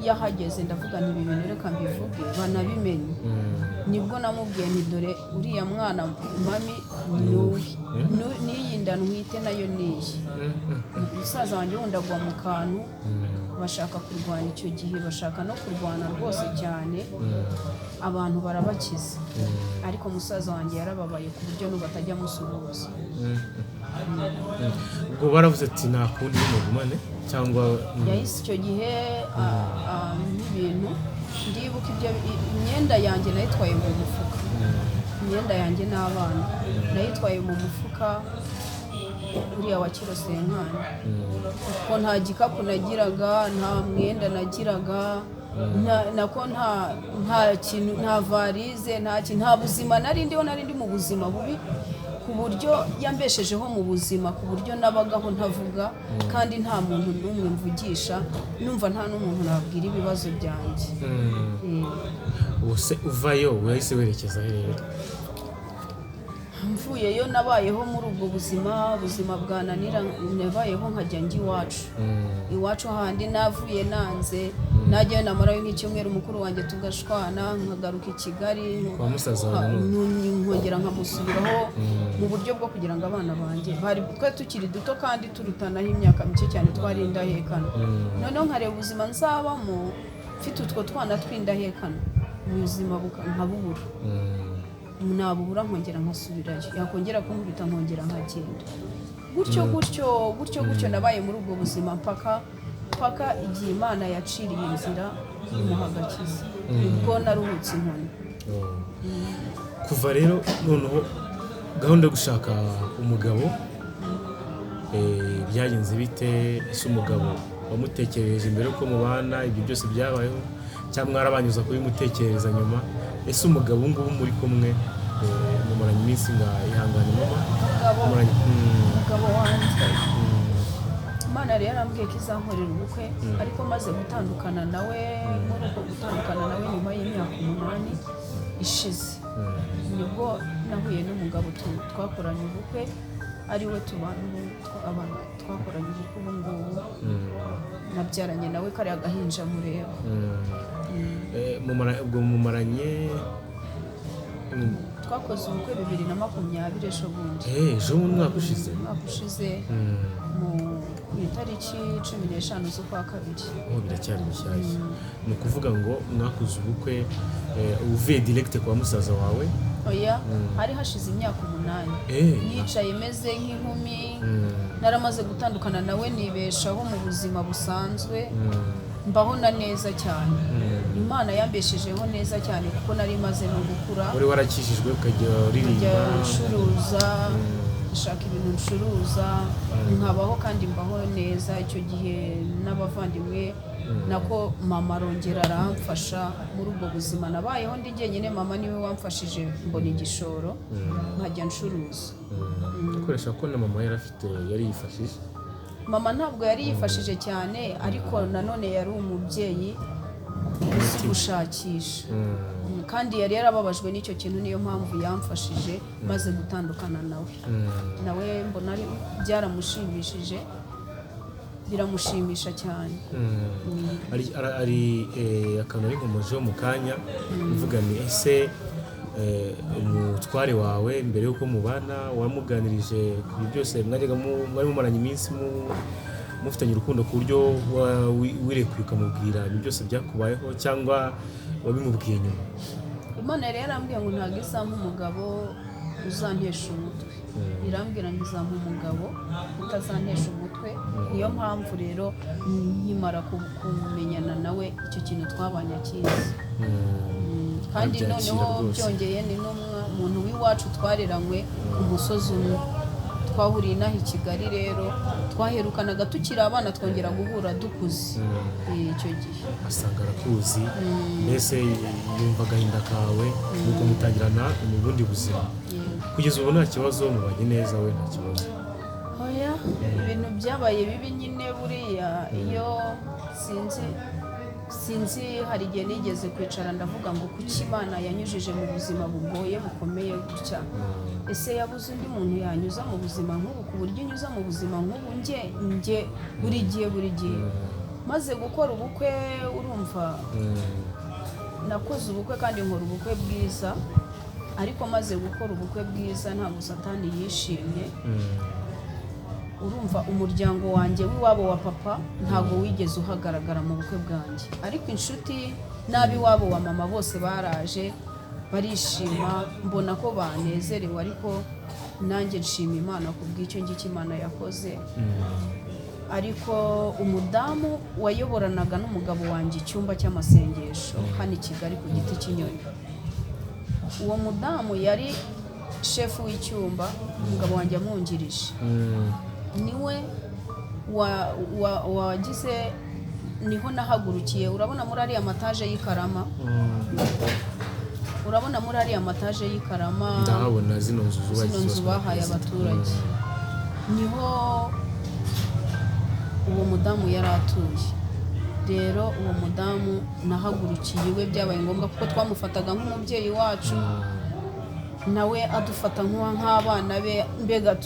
yahageze, ndavuga nti ibi bintu reka mbivuge banabimenye. Nibwo namubwiye nti dore uriya mwana mami ni uwe. N'iyi nda ntwite nayo niyi. Umusaza wanjye wundi agwa mu kantu, bashaka kurwana icyo gihe, bashaka no kurwana rwose cyane, abantu barabakiza, ariko musaza wanjye yarababaye ku buryo n'ubu atajya amusuhuza. Ubwo baravuze ati nta kundi, nimugumane cyangwa Yahise icyo gihe nk'ibintu ndibuka ibyo, imyenda yanjye nayitwaye mu mufuka, imyenda yanjye n'abana nayitwaye mu mufuka uriya wa kirosenkani, kuko nta gikapu nagiraga, nta mwenda nagiraga, nako nta kintu, nta varize, nta kintu, nta buzima nari ndiho. Nari ndi mu buzima bubi ku buryo yambeshejeho mu buzima, ku buryo nabagaho ntavuga kandi nta muntu n'umwe mvugisha, numva nta n'umuntu nabwira ibibazo byanjye. Ubu se uvayo wahise werekeza he rero? Mvuyeyo nabayeho muri ubwo buzima, buzima bwananira, nabayeho nkajya njya iwacu, iwacu handi navuye nanze. Najyayo namarayo nk'icyumweru, mukuru wanjye tugashwana, nkagaruka i Kigali. Kwa musaza wawe nanone? Nkongera nkamusubiraho mu buryo bwo kugira ngo abana banjye bari twe tukiri duto kandi turutanaho imyaka mike cyane, twari indahekana. Noneho nkareba ubuzima nzabamo mfite utwo twana tw'indahekana, ubuzima nkabubura. Nabubura nkongera nkasubirayo, yakongera kunkubita nkongera nkagenda, gutyo gutyo gutyo gutyo. Nabaye muri ubwo buzima mpaka mpaka igihe Imana yaciriye inzira imuha agakiza, nibwo naruhutse inkoni. Oh. Kuva rero noneho gahunda yo gushaka umugabo byagenze bite? Ese umugabo wamutekereje mbere yuko mubana, ibyo byose byabayeho, cyangwa mwarabanyuza kubimutekereza nyuma? Ese umugabo ubu ngubu muri kumwe, mumaranye iminsi nga ihangane mama? Umugabo Mumaranye umugabo wanjye, Imana yari yarambwiye ko izankorera ubukwe, ariko maze gutandukana nawe, muri uko gutandukana nawe nyuma y'imyaka 8 ishize, nibwo nahuye n'umugabo twakoranye ubukwe, ari we tubana ubu, abantu twakoranye ubukwe ubu ngubu, nabyaranye nawe kariya gahinja mureba. Ubwo mumaranye Twakoze ubukwe 2020, ejo bundi. Ejo bundi, umwaka ushize. Umwaka ushize, ku itariki 15 z'ukwa kabiri. Oh, biracyari bishyashya. Ni ukuvuga ngo mwakoze ubukwe uvuye direct kwa musaza wawe? Oya, hari hashize imyaka 8 nicaye meze nk'inkumi, naramaze gutandukana nawe, nibeshaho mu buzima busanzwe. Mbaho na neza cyane. Imana yambeshejeho neza cyane, kuko nari maze no gukura. Wari warakijijwe, ukajya uririmba. Nkajya ncuruza, nshaka ibintu ncuruza, nkabaho kandi mbaho neza. Icyo gihe n'abavandimwe, nako mama arongera aramfasha muri ubwo buzima nabayeho ndi jyenyine. Mama niwe wamfashije mbona igishoro, nkajya ncuruza. Ukoresha ko na mama yari afite, yari yifashije? Mama ntabwo yari yifashije cyane, ariko nanone yari umubyeyi uzi gushakisha. Kandi yari yarababajwe n'icyo kintu, niyo mpamvu yamfashije maze gutandukana nawe. Nawe mbona ari byaramushimishije, biramushimisha cyane. Ari akantu ari nkomojeho mu kanya, mvuga ni ese umutware wawe mbere y'uko mubana wamuganirije ku bintu byose mwajyaga mwari mumaranye iminsi, mufitanye urukundo, ku buryo wirekuye ukamubwira ibintu byose byakubayeho, cyangwa wabimubwiye nyuma? Imana yari yarambwiye ngo ntabwo izampa umugabo uzantesha umutwe. Irambwira ngo izampa umugabo utazantesha umutwe. Niyo mpamvu rero nkimara kumenyana nawe, icyo kintu twabanye akizi. Kandi Arabyakira noneho rwose. byongeye ni n'umuntu w'iwacu, twareranywe ku musozi umwe, twahuriye inaha i Kigali. Rero twaherukanaga tukiri abana, twongera guhura dukuze. Icyo gihe Asanga arakuzi, mbese yumva agahinda kawe, nuko mutangirana mu bundi buzima. Yego. Kugeza ubu nta kibazo, mubanye neza, we nta kibazo? Oya, ibintu byabaye bibi nyine. Buriya iyo sinzi, hari igihe nigeze kwicara ndavuga ngo kuki Imana yanyujije mu buzima bugoye bukomeye gutya? Ese yabuze undi muntu yanyuza mu buzima nk'ubu, ku buryo unyuza mu buzima nk'ubu nge buri gihe, buri gihe maze gukora ubukwe? Urumva, nakoze ubukwe kandi nkora ubukwe bwiza, ariko maze gukora ubukwe bwiza ntabwo Satani yishimye. Urumva, umuryango wanjye w'iwabo wa papa ntabwo wigeze uhagaragara mu bukwe bwanjye, ariko inshuti n'ab'iwabo wa mama bose baraje barishima, mbona ko banezerewe. Ariko nanjye nshima Imana ku bw'icyo ngicyo Imana yakoze. Ariko umudamu wayoboranaga n'umugabo wanjye icyumba cy'amasengesho hano i Kigali ku Giti cy'Inyoni, uwo mudamu yari shefu w'icyumba, umugabo wanjye amwungirije, niwe wagize niho nahagurukiye. Urabona muri ariya mataje y'i Karama, urabona muri ariya mataje y'i Karama? Ndahabona zino nzu zubakiye. Zino nzu bahaye abaturage, niho uwo mudamu yari atuye. Rero uwo mudamu nahagurukiye iwe, byabaye ngombwa kuko twamufataga nk'umubyeyi wacu, nawe adufata nk'abana be. Mbega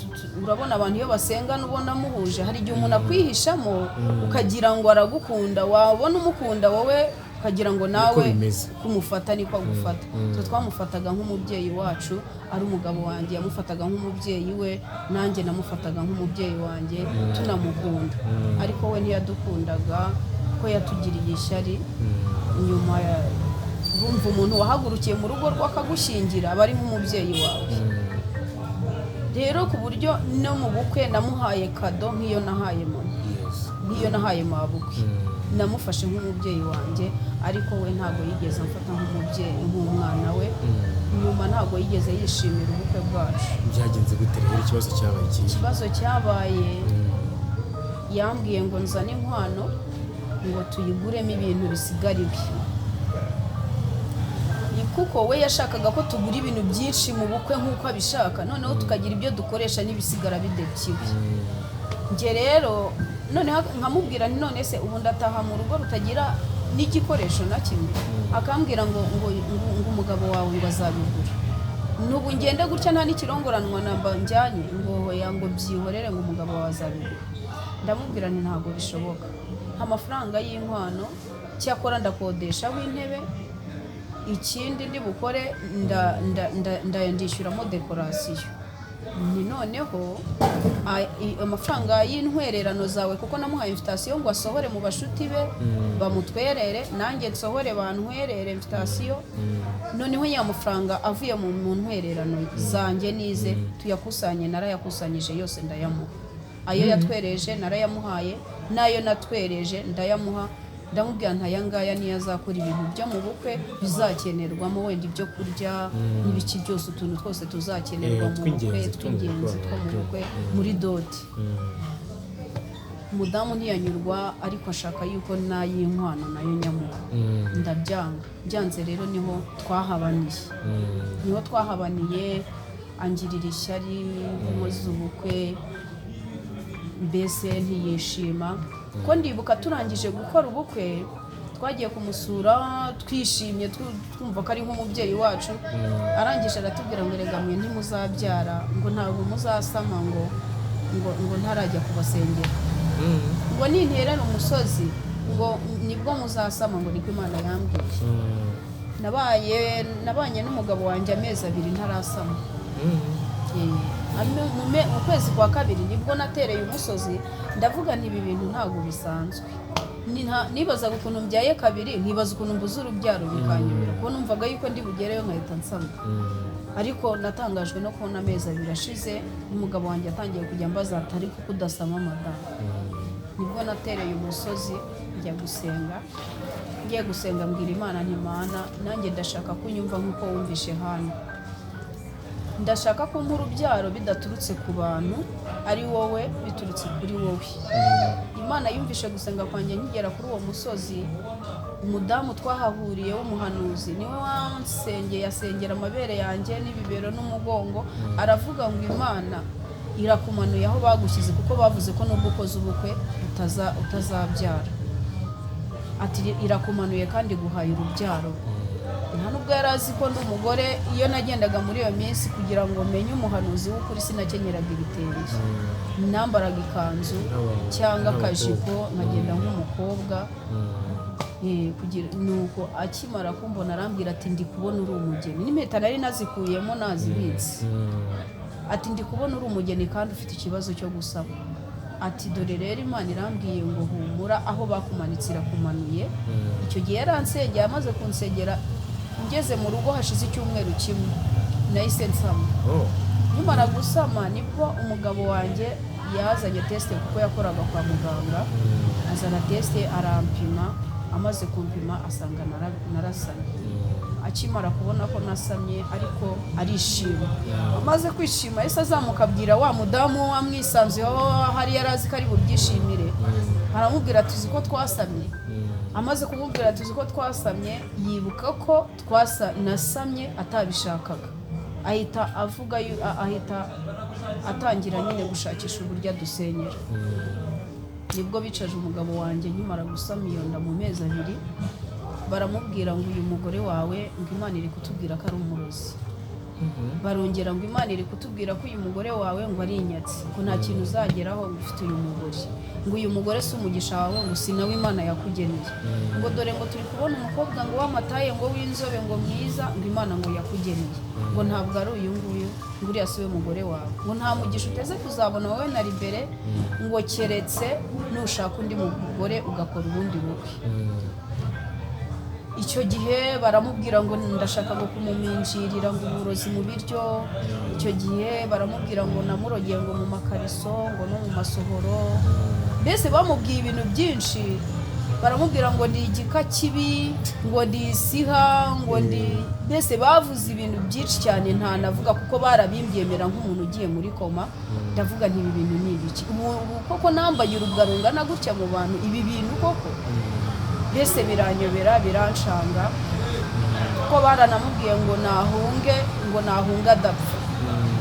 urabona abantu iyo basengana ubona muhuje, hari igihe umuntu akwihishamo ukagira ngo aragukunda, wabona umukunda wowe ukagira ngo nawe bimeze. Kumufata niko agufata. Twe twamufataga nk'umubyeyi wacu, ari umugabo wanjye yamufataga nk'umubyeyi we, nanjye namufataga nk'umubyeyi wanjye, tunamukunda. Ariko we ntiyadukundaga, ko yatugiriye ishyari nyuma. Urumva, umuntu wahagurukiye mu rugo rwe akagushyingira aba ari nk'umubyeyi wawe. Rero ku buryo no mu bukwe namuhaye kado nk'iyo nahaye mama, nk'iyo nahaye mabukwe. Namufashe nk'umubyeyi wanjye, ariko we ntabwo yigeze amfata nk'umubyeyi, nk'umwana we. Nyuma ntabwo yigeze yishimira ubukwe bwacu. Byagenze gute rero? Ikibazo cyabaye ikihe? Ikibazo cyabaye, yambwiye ngo nzane inkwano ngo tuyiguremo ibintu bisigara iwe. Ni kuko we yashakaga ko tugura ibintu byinshi mu bukwe nk'uko abishaka, noneho tukagira ibyo dukoresha n'ibisigara bidebyiwe. Njye rero noneho nkamubwira nti none se ubu ndataha mu rugo rutagira n'igikoresho na kimwe? Akambwira ngo umugabo wawe ngo azabigura. Nubu ngende gutya nta n'ikirongoranwa namba njyanye? Ngo hoya, ngo byihorere, ngo umugabo wawe azabigura. Ndamubwira nti ntabwo bishoboka, nta mafaranga y'inkwano, cyakora ndakodesha w'intebe, ikindi ndi bukore ndishyuramo dekorasiyo. Ni noneho amafaranga y'intwererano zawe, kuko namuhaye invitation ngo asohore mu bashuti be bamutwerere, nanjye nsohore bantwerere invitation. Noneho ya mafaranga avuye mu ntwererano zanjye nize tuyakusanye. Narayakusanyije yose ndayamuha. Ayo yatwereje narayamuhaye, n'ayo natwereje ndayamuha. Ndamubwira nti aya ngaya niyo azakora ibintu byo mu bukwe bizakenerwamo, wenda ibyo kurya n'ibiki byose, utuntu twose tuzakenerwa mu bukwe, tw'ingenzi two mu bukwe, tw'ingenzi two mu bukwe muri dot. Umudamu ntiyanyurwa, ariko ashaka yuko n'ay'inkwano nayo nyamuha. Ndabyanga. Byanze rero niho twahabaniye, niho twahabaniye, angirira ishyari nkoze ubukwe, mbese ntiyishima. Ko ndibuka turangije gukora ubukwe, twagiye kumusura twishimye, twumva ko ari nk'umubyeyi wacu. Arangije aratubwira ngo erega mwe ntimuzabyara, ngo ntabwo muzasama, ngo ntarajya kubasengera, ngo ninterera umusozi ngo nibwo muzasama, ngo niko Imana yambwiye. Nabaye nabanye n'umugabo wanjye amezi 2 ntarasama. Mu kwezi kwa kabiri nibwo natereye umusozi, ndavuga nti ibi bintu ntabwo bisanzwe. Nibazaga ukuntu mbyaye kabiri, nkibaza ukuntu mbuze urubyaro, bikanyobera, kuko numvaga yuko ndi bugereyo nkahita nsama. Ariko natangajwe no kubona amezi 2 ashize n'umugabo wanjye atangiye kujya ambaza ati ariko kuko udasama madamu. Nibwo natereye umusozi njya gusenga. Ngiye gusenga mbwira Imana nti Mana, nanjye ndashaka ko unyumva nk'uko wumvishe hano, ndashaka ko umpa urubyaro bidaturutse ku bantu, ari wowe, biturutse kuri wowe. Imana yumvishe gusenga kwanjye. Nkigera kuri uwo musozi, umudamu twahahuriye w'umuhanuzi niwe wansengeye, asengera amabere yanjye n'ibibero n'umugongo, aravuga ngo Imana irakumanuye aho bagushyize, kuko bavuze ko nubwo ukoze ubukwe utazabyara, ati irakumanuye kandi iguhaye urubyaro. Nta nubwo yari azi ko ndi umugore. Iyo nagendaga muri iyo minsi, kugira ngo menye umuhanuzi w'ukuri, sinakenyeraga ibitenge, nambaraga ikanzu cyangwa akajipo nkagenda nk'umukobwa. Kugira nuko akimara kumbona arambwira ati ndi kubona uri umugeni, n'impeta nari nazikuyemo nazibitse. Ati ndi kubona uri umugeni kandi ufite ikibazo cyo gusaba. Ati dore rero Imana irambwiye ngo humura, aho bakumanitse irakumanuye. Icyo gihe yaransengeye, amaze kunsengera ngeze mu rugo hashize icyumweru kimwe nahise nsama. Oh. Nkimara gusama nibwo umugabo wanjye yazanye test, kuko yakoraga kwa muganga, azana test arampima. Amaze kumpima asanga narasamye. Akimara kubona ko nasamye ariko arishima. Amaze kwishima yahise azamuka abwira wa mudamu wamwisanzuyeho, hari yari azi ko ari bubyishimire, aramubwira ati uzi ko twasamye? Amaze kumubwira ati uzi ko twasamye, yibuka ko twasa nasamye atabishakaga, ahita avuga ahita atangira nyine gushakisha uburyo adusenyera. Nibwo bicaje umugabo wanjye nkimara gusama iyo nda mu mezi 2, baramubwira ngo uyu mugore wawe, ngo Imana iri kutubwira ko ari umurozi. Barongera ngo Imana iri kutubwira ko uyu mugore wawe ngo ari inyatsi, ngo nta kintu uzageraho ngo ufite uyu mugore, ngo uyu mugore si umugisha wawe, ngo si nawe Imana yakugeneye, ngo dore ngo turi kubona umukobwa ngo w'amataye, ngo w'inzobe, ngo mwiza, ngo Imana ngo yakugeneye, ngo ntabwo ari uyu nguyu, ngo uriya si we mugore wawe, ngo nta mugisha uteze kuzabona wowe na Libere, ngo keretse nushaka undi mugore ugakora ubundi bukwe. Icyo gihe baramubwira ngo ndashaka ngo kumuminjirira ngo uburozi mu biryo. Icyo gihe baramubwira ngo namurogeye ngo mu makariso, ngo no mu masohoro, mbese bamubwiye ibintu byinshi. Baramubwira ngo ndi igika kibi, ngo ndi isiha, ngo ndi, mbese bavuze ibintu byinshi cyane ntanavuga, kuko barabimbyemera nk'umuntu ugiye muri koma. Ndavuga nti ibi bintu ni ibiki? Ubu koko nambaye urubwa rungana gutya mu bantu, ibi bintu koko? Mbese biranyobera, birancanga, kuko baranamubwiye ngo nahunge, ngo nahunge adapfa.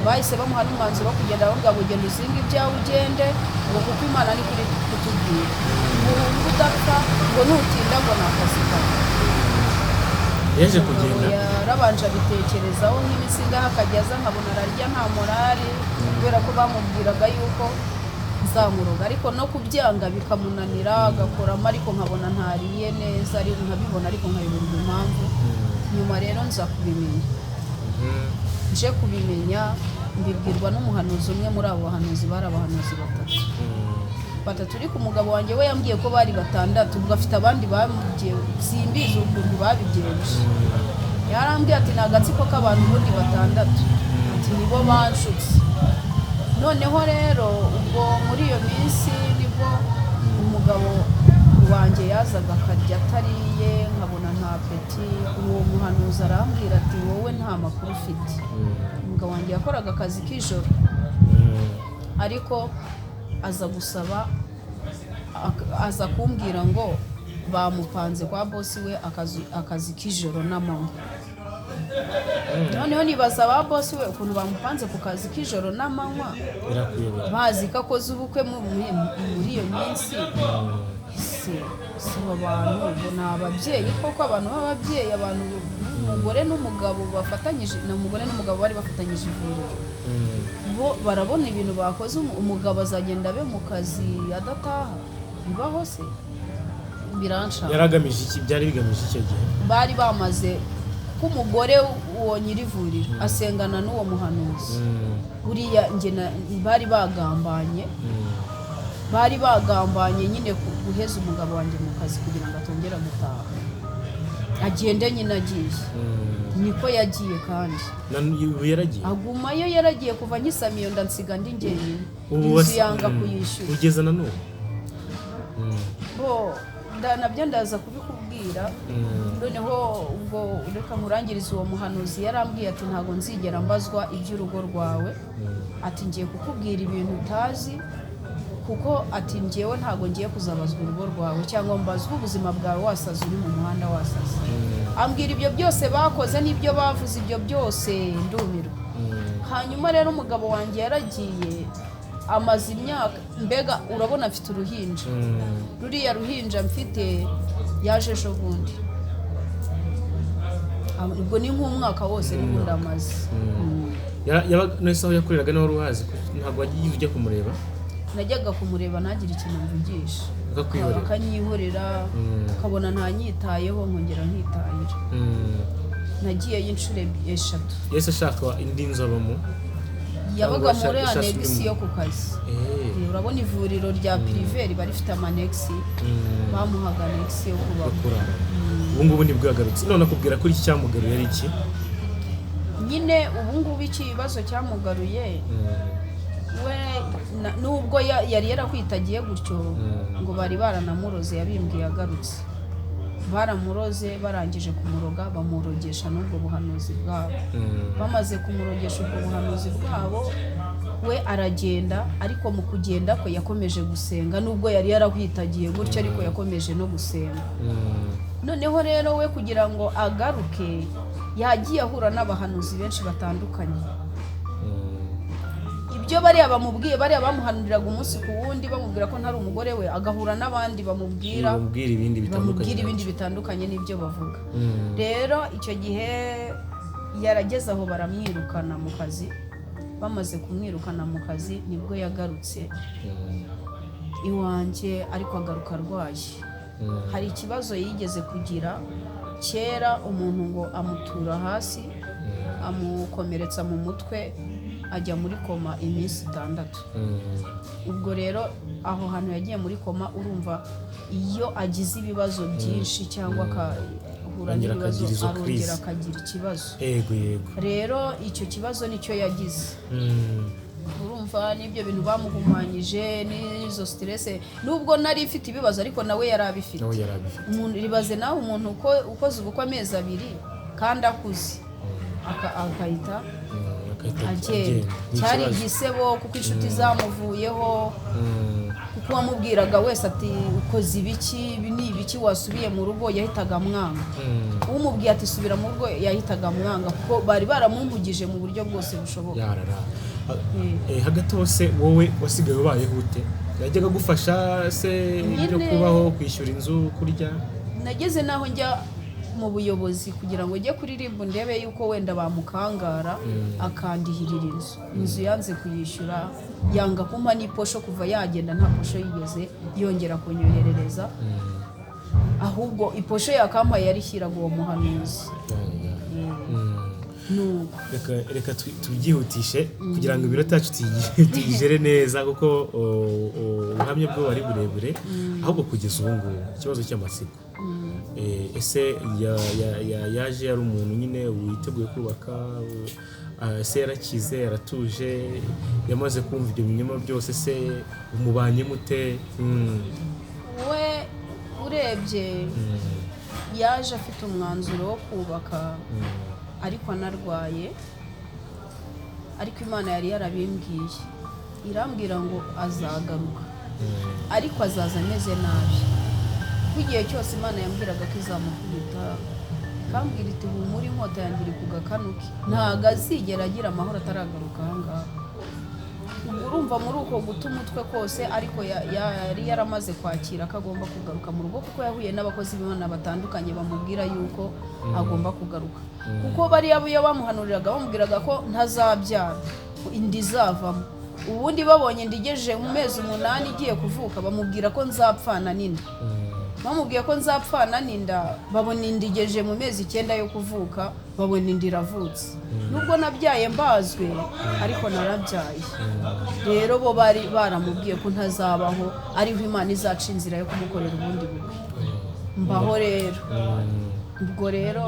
Bahise bamuha n'umwanzuro wo kugenda, bavuga ngo genda uzinge ibyawe ugende, ngo kuko Imana ni kuri kutubwira ngo uhunge udapfa, ngo nutinda ngo ni akazi kawe. Yaje kugenda. Yarabanje abitekerezaho nk'iminsi ingahe, akajya aza nkabona ararya nta morale, kubera ko bamubwiraga yuko nzamuroga, ariko no kubyanga bikamunanira, agakoramo ariko nkabona ntariye neza, ariko nkabibona, ariko nkayoberwa impamvu. Nyuma rero nza kubimenya, nje kubimenya mbibwirwa n'umuhanuzi umwe muri abo bahanuzi. Bari abahanuzi batatu, batatu, ariko umugabo wanjye we yambwiye ko bari batandatu, ubwo afite abandi bamubwiye, simbizi ukuntu babigenje. Yarambwiye ati ni agatsiko k'abantu ubundi batandatu, ati nibo banshutse. Noneho rero ubwo muri iyo minsi nibwo umugabo wanjye wanjye yazaga akarya atariye, nkabona nta appétit. Uwo muhanuzi arambwira ati: "Wowe nta makuru ufite." Umugabo wanjye yakoraga akazi k'ijoro, ariko aza gusaba aza kumbwira ngo bamupanze kwa boss we akazi k'ijoro n'amanywa. Noneho nibaza ba boss we ukuntu bamupanze ku kazi k'ijoro n'amanywa, Birakuyobera. bazi ko akoze ubukwe muri iyo minsi. Ese si abo bantu ngo ni ababyeyi koko? Abantu b'ababyeyi, abantu umugore n'umugabo bafatanyije, ni umugore n'umugabo bari bafatanyije ivuriro, bo barabona ibintu bakoze. Umugabo azagenda abe mu kazi adataha? Bibaho se? Biranshaka. Yari agamije iki? Byari bigamije icyo gihe? Bari bamaze ko umugore uwo nyir'ivuriro asengana n'uwo muhanuzi. Buriya njye bari bagambanye, bari bagambanye nyine guheza umugabo wanjye mu kazi kugira ngo atongera gutaha, agende nyine. Agiye, niko yagiye kandi. Ubu yaragiye? Agumayo. Yaragiye kuva nkisama iyo nda, nsiga ndi njyenyine. Ubu Inzu yanga kuyishyura. Kugeza na n'ubu? Bo nabyo ndaza kubikubwira. Noneho ubwo reka nkurangirize. Uwo muhanuzi yarambwiye ati: "Ntabwo nzigera mbazwa iby'urugo rwawe." Ati: "Ngiye kukubwira ibintu utazi," kuko ati: "Ngewe ntabwo ngiye kuzabazwa urugo rwawe cyangwa mbazwe ubuzima bwawe wasaze, uri mu muhanda wasaze." Ambwira ibyo byose bakoze n'ibyo bavuze, ibyo byose ndumirwa. Hanyuma rero umugabo wanjye yaragiye, amaze imyaka, mbega urabona mfite uruhinja. Ruriya ruhinja mfite yaje ejo bundi. Ubwo ni nk'umwaka wose n'ubundi amaze. None se aho yakoreraga niwe wari uhazi? Ntabwo wagiye ujya kumureba? Najyaga kumureba ntagire ikintu mvugisha. Akakwihorera. Akanyihorera, akabona ntanyitayeho, nkongera nkitahira. Nagiyeyo inshuro 3. Yahise ashaka indi nzu abamo? Yabaga Cyangwa muri yashatse undi annexe muntu? yo ku kazi. Urabona ivuriro rya privé riba rifite ama annexe. Bamuhaga annexe yo kubamo. Kurara. Ubu ngubu nibwo yagarutse. None akubwira ko iki cyamugaruye ari iki? Nyine ubu ngubu ikibazo cyamugaruye, we nubwo yari yarakwitagiye gutyo, ngo bari baranamuroze. Yabimbwiye agarutse, baramuroze. Barangije kumuroga, bamurogesha n'ubwo buhanuzi bwabo. Bamaze kumurogesha ubwo buhanuzi bwabo, we aragenda. Ariko mu kugenda kwe yakomeje gusenga, nubwo yari yarahwitagiye gutyo, ariko yakomeje no gusenga. Noneho rero we kugira ngo agaruke, yagiye ahura n'abahanuzi benshi batandukanye. Ibyo bariya bamubwiye, bariya bamuhanuriraga umunsi ku wundi, bamubwira ko ntari umugore we, agahura n'abandi bamubwira bamubwira ibindi bitandukanye. Bamubwira ibindi bitandukanye n'ibyo bavuga. Rero icyo gihe yarageze aho baramwirukana mu kazi. Bamaze kumwirukana mu kazi, nibwo yagarutse iwanjye, ariko agaruka arwaye. Hari ikibazo yigeze kugira kera, umuntu ngo amutura hasi, amukomeretsa mu mutwe, ajya muri koma iminsi 6. Ubwo rero aho hantu yagiye muri koma, urumva iyo agize ibibazo byinshi cyangwa akahura Arongera n'ibibazo, akagira izo arongera crise. akagira ikibazo. Yego yego. Rero icyo kibazo nicyo yagize. Urumva n'ibyo bintu bamuhumanyije n'izo stress, nubwo nari mfite ibibazo, ariko nawe yari abifite. Nawe yari abifite. Umuntu ribaze nawe, umuntu ukoze ubukwe amezi 2 kandi akuze, akahita Agahita agenda. Ni Cyari ikibazo. igisebo, kuko inshuti zamuvuyeho, kuko uwamubwiraga wese ati: "Ukoze ibiki? Ibi ni ibiki? Wasubiye mu rugo?" yahitaga amwanga. Umubwiye ati: "Subira mu rugo," yahitaga amwanga, kuko bari baramumpugije mu buryo bwose bushoboka. Yarara. Hagati hose wowe wasigaye ubayeho ute? Yajyaga agufasha se ibyo kubaho, kwishyura inzu, kurya? Nageze n'aho njya mu buyobozi kugira ngo njye kuri RIB ndebe yuko wenda bamukangara akandihirira inzu. Inzu yanze kuyishyura, yanga kumpa n'iposho. Kuva yagenda nta posho yigeze yongera kunyoherereza, ahubwo iposho yakampaye yarishyiraga uwo muhanuzi. Nuko Reka tubyihutishe kugira ngo iminota yacu tuyigere neza, kuko ubuhamya bwo ari burebure. Ahubwo kugeza ubu ngubu ikibazo cy'amatsiko: ese yaje yari umuntu nyine witeguye kubaka? Ese yarakize, yaratuje, yamaze kumva ibyo binyoma byose? Se umubanye mute? We urebye Urebye yaje afite umwanzuro wo kubaka, ariko anarwaye. Ariko Imana yari yarabimbwiye, irambwira ngo azagaruka, ariko azaza ameze nabi. Kuko igihe cyose Imana yambwiraga ko izamukubita, ikambwira iti: "Humura, inkota yanjye iri ku gakanu ke, ntabwo azigera agira amahoro ataragaruka aha ngaha." Ubwo urumva muri uko guta umutwe kose, ariko yari yaramaze kwakira ko agomba kugaruka mu rugo, kuko yahuye n'abakozi b'Imana batandukanye bamubwira yuko agomba kugaruka. Kuko bariya iyo bamuhanuriraga, bamubwiraga ko ntazabyara, inda izavamo. Ubundi babonye inda igejeje mu mezi 8 igiye kuvuka, bamubwira ko nzapfana n'inda. Bamubwiye ko nzapfana n'inda, babona inda igejeje mu mezi 9 yo kuvuka, babona inda iravutse. Nubwo nabyaye mbazwe, ariko narabyaye. Rero bo bari baramubwiye ko ntazabaho, ariho Imana izaca inzira yo kumukorera ubundi bukwe. Mbaho rero. Ubwo rero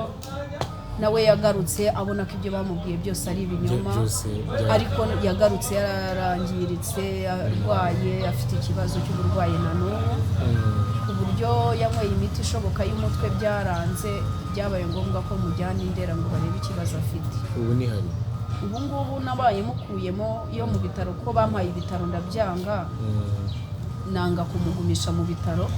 nawe yagarutse abona ko ibyo bamubwiye byose ari ibinyoma. Byose Ariko yagarutse yarangiritse, arwaye, afite ikibazo cy'uburwayi na n'ubu, ku buryo yanyweye imiti ishoboka y'umutwe byaranze. Byabaye ngombwa ko mujyana i Ndera ngo barebe ikibazo afite. Ubu ni hari? Ubu ngubu nabaye mukuyemo yo mu bitaro, kuko bampaye ibitaro ndabyanga. Nanga kumugumisha mu bitaro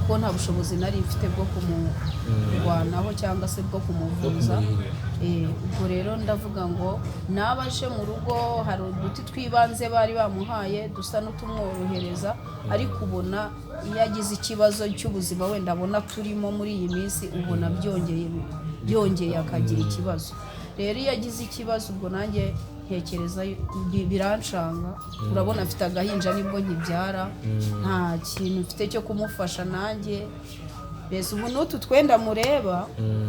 kuko nta bushobozi nari mfite bwo kumurwanaho cyangwa se bwo kumuvuza. Kumurihira. Ubwo rero ndavuga ngo naba aje mu rugo, hari uduti tw'ibanze bari bamuhaye dusa n'utumworohereza, ariko ubona iyo agize ikibazo cy'ubuzima wenda abona turimo muri iyi minsi, ubona byongeye akagira ikibazo. Rero iyo agize ikibazo, ubwo nanjye ntekereza birancanga. Urabona afite agahinja, nibwo nkibyara, nta kintu mfite cyo kumufasha nanjye. Mbese ubu n'utu twenda mureba,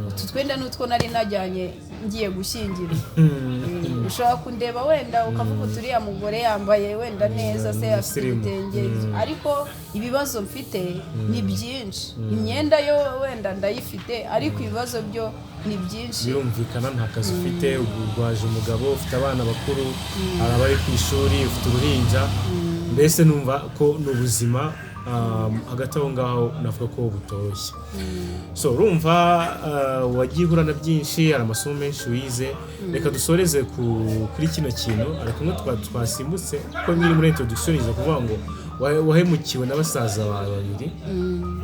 utu twenda n'utwo nari najyanye ngiye gushyingirwa. Ushobora kundeba wenda ukavuga uti: "Uriya mugore yambaye wenda neza se, afite Sirimu. ibitenge." Ariko ibibazo mfite ni byinshi. Imyenda yo wenda ndayifite, ariko ibibazo byo ni byinshi. Birumvikana, nta kazi ufite, urwaje umugabo, ufite abana bakuru, hari abari ku ishuri, ufite uruhinja. Mbese numva ko ni ubuzima hagati aho ngaho navuga ko butoroshye. So urumva wagiye uhura na byinshi, hari amasomo menshi wize. Reka dusoreze kuri kino kintu. Hari kumwe twasimbutse kuko nyiri muri introduction iza kuvuga ngo wahemukiwe na basaza bawe babiri.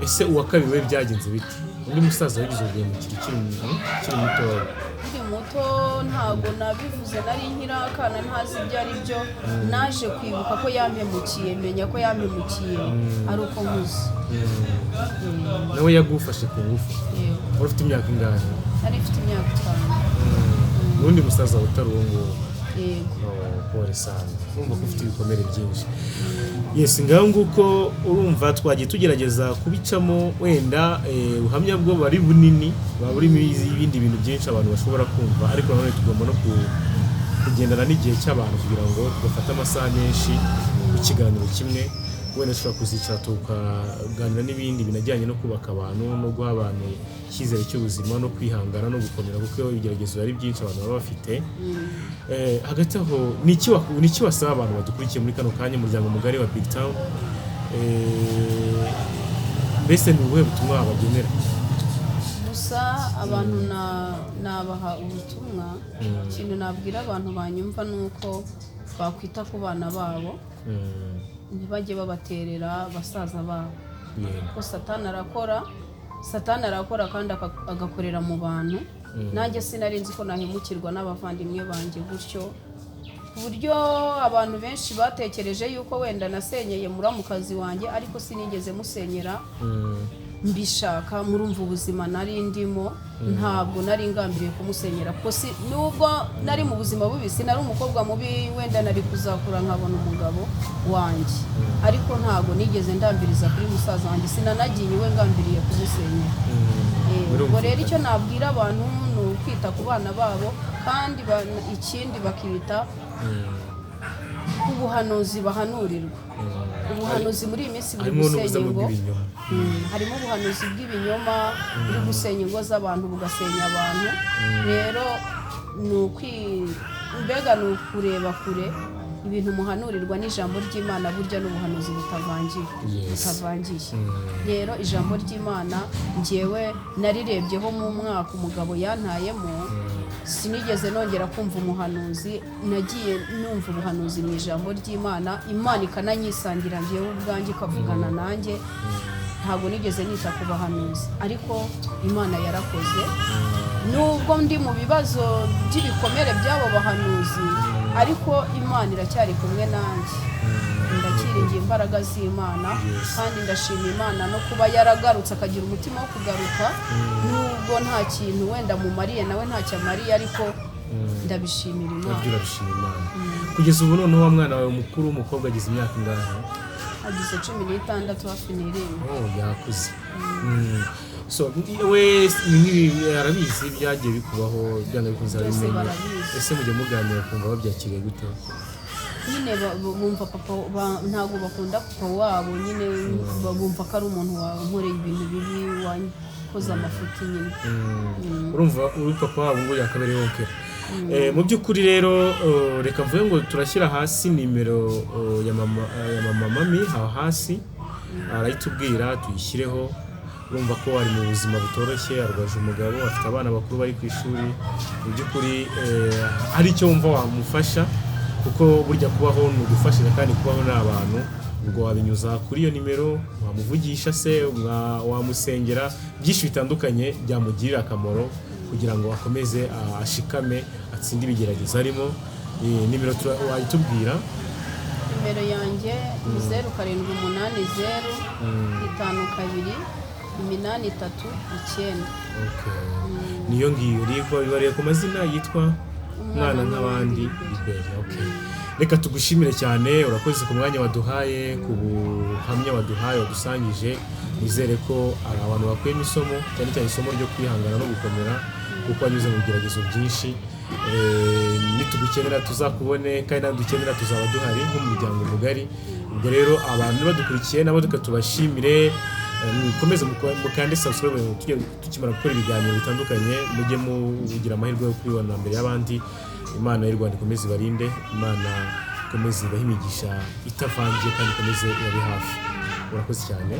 Ese uwa kabiri we byagenze bite? Undi musaza wigeze guhemukira ukiri mutoya? Nkiri muto ntabwo nabivuze, nari nkiri akana ntazi ibyo ari byo. Naje kwibuka ko yampemukiye, menya ko yampemukiye ari uko nkuze. Nawe yagufashe ku ngufu? Yego. Wari ufite imyaka ingahe? Nari mfite imyaka 5. N'undi musaza utari uwo nguwo? Yego. Oh, pole sana, urumva ko ufite ibikomere byinshi. Yes, ngaho nguko. Urumva twagiye tugerageza kubicamo wenda ubuhamya bwo bari bunini, buba burimo ibindi bintu byinshi abantu bashobora kumva, ariko nanone tugomba no kugendana n'igihe cy'abantu kugira ngo tudafata amasaha menshi ku kiganiro kimwe. Wenda dushobora kuzicara tukaganira n'ibindi binajyanye no kubaka abantu no guha abantu icyizere cy'ubuzima no kwihangana no gukomera, kuko iyo ibigeragezo ari byinshi abantu baba bafite. Hagati aho ni iki wasaba abantu badukurikiye muri kano kanya, umuryango mugari wa Big Town? Mbese ni ubuhe butumwa wabagenera? Gusa abantu nabaha ubutumwa, ikintu nabwira abantu banyumva ni uko bakwita ku bana babo, ntibajye babaterera basaza babo, kuko Satani arakora, Satani arakora kandi agakorera mu bantu. Nanjye sinari nzi ko nahemukirwa n'abavandimwe banjye gutyo, ku buryo abantu benshi batekereje yuko wenda nasenyeye muramukazi wanjye, ariko sinigeze musenyera mbishaka. Murumva ubuzima nari ndimo, ntabwo nari ngambiriye kumusenyera, kuko si nubwo nari mu buzima bubi, sinari umukobwa mubi. Wenda nari kuzakura nkabona umugabo wanjye, ariko ntabwo nigeze ndambiriza kuri musaza wanjye, sinanagiye iwe ngambiriye kumusenyera. Ubwo rero icyo nabwira abantu ni ukwita ku bana babo, kandi ikindi bakita ku buhanuzi bahanurirwa. Ubuhanuzi muri iyi minsi buri Harimo gusenya n'ubuzima ingo. bw'ibinyoma. Harimo ubuhanuzi bw'ibinyoma buri gusenya ingo z'abantu, bugasenya abantu. Rero ni mbega ni ukureba kure. Ibintu muhanurirwa n'ijambo ry'Imana burya n'ubuhanuzi butavangiye, butavangiye. Rero ijambo ry'Imana njyewe narirebyeho mu mwaka umugabo yantayemo, sinigeze nongera kumva umuhanuzi. Nagiye numva ubuhanuzi mu ijambo ry'Imana, Imana ikananyisangira njyewe ubwanjye, ikavugana nanjye. Ntabwo nigeze nita ku bahanuzi, ariko Imana yarakoze. Nubwo ndi mu bibazo by'ibikomere by'abo bahanuzi, ariko Imana iracyari kumwe nanjye, ndakiringiye imbaraga z'Imana. Kandi ndashima Imana no kuba yaragarutse, akagira umutima wo kugaruka, nubwo nta kintu wenda mumariye, nawe ntacyo amariye, ariko ndabishimira Imana. Nabyo urabishima Imana. Kugeza ubu noneho wa mwana wawe mukuru w'umukobwa agize imyaka ingahe? Agize 16, hafi n'irindwi. Oh, yakuze. So we ni nk'ibi arabizi byagiye bikubaho, byanga bikunze Byose arabimenye. Barabizi. Ese mujya muganira kumva babyakiriye gute? Nyine bumva papa ntabwo bakunda papa wabo nyine, bumva ko ari umuntu wankoreye ibintu bibi, wakoze amafuti nyine. Urumva uri papa wabo ngo yakabereye wonkera. Mu by'ukuri rero, reka mvuge ngo turashyira hasi nimero ya mama Mami aho hasi, arayitubwira tuyishyireho. Urumva ko ari mu buzima butoroshye, arwaje umugabo, afite abana bakuru bari ku ishuri. Mu by'ukuri hari icyo wumva wamufasha, kuko burya kubaho ni ugufashanya, kandi kubaho ni abantu. Ubwo wabinyuza kuri iyo nimero, wamuvugisha se, wamusengera, byinshi bitandukanye byamugirira akamaro kugira ngo akomeze ashikame, atsinde ibigeragezo arimo. Nimero wayitubwira? Nimero yanjye ni 0780 52 839. Okay. Niyo ngiyo ribariye ku mazina yitwa Umwana nk'abandi Liberi. Okay. Reka tugushimire cyane, urakoze ku mwanya waduhaye, ku buhamya waduhaye, wadusangije. Nizere ko hari abantu bakuyemo isomo, cyane cyane isomo ryo kwihangana no gukomera, kuko wanyuze mu bigeragezo byinshi. Nitugukenera tuzakubone, kandi nadukenera tuzaba duhari nk'umuryango mugari. Ubwo rero abantu badukurikiye nabo reka tubashimire. Mukomeze mukande subscribe, tujye tukimara gukora ibiganiro bitandukanye mujye mugira amahirwe yo kubibona mbere y'abandi. Imana y'u Rwanda ikomeze ibarinde, Imana ikomeze ibahe imigisha itavangiye, kandi ikomeze ibabe hafi. Urakoze cyane.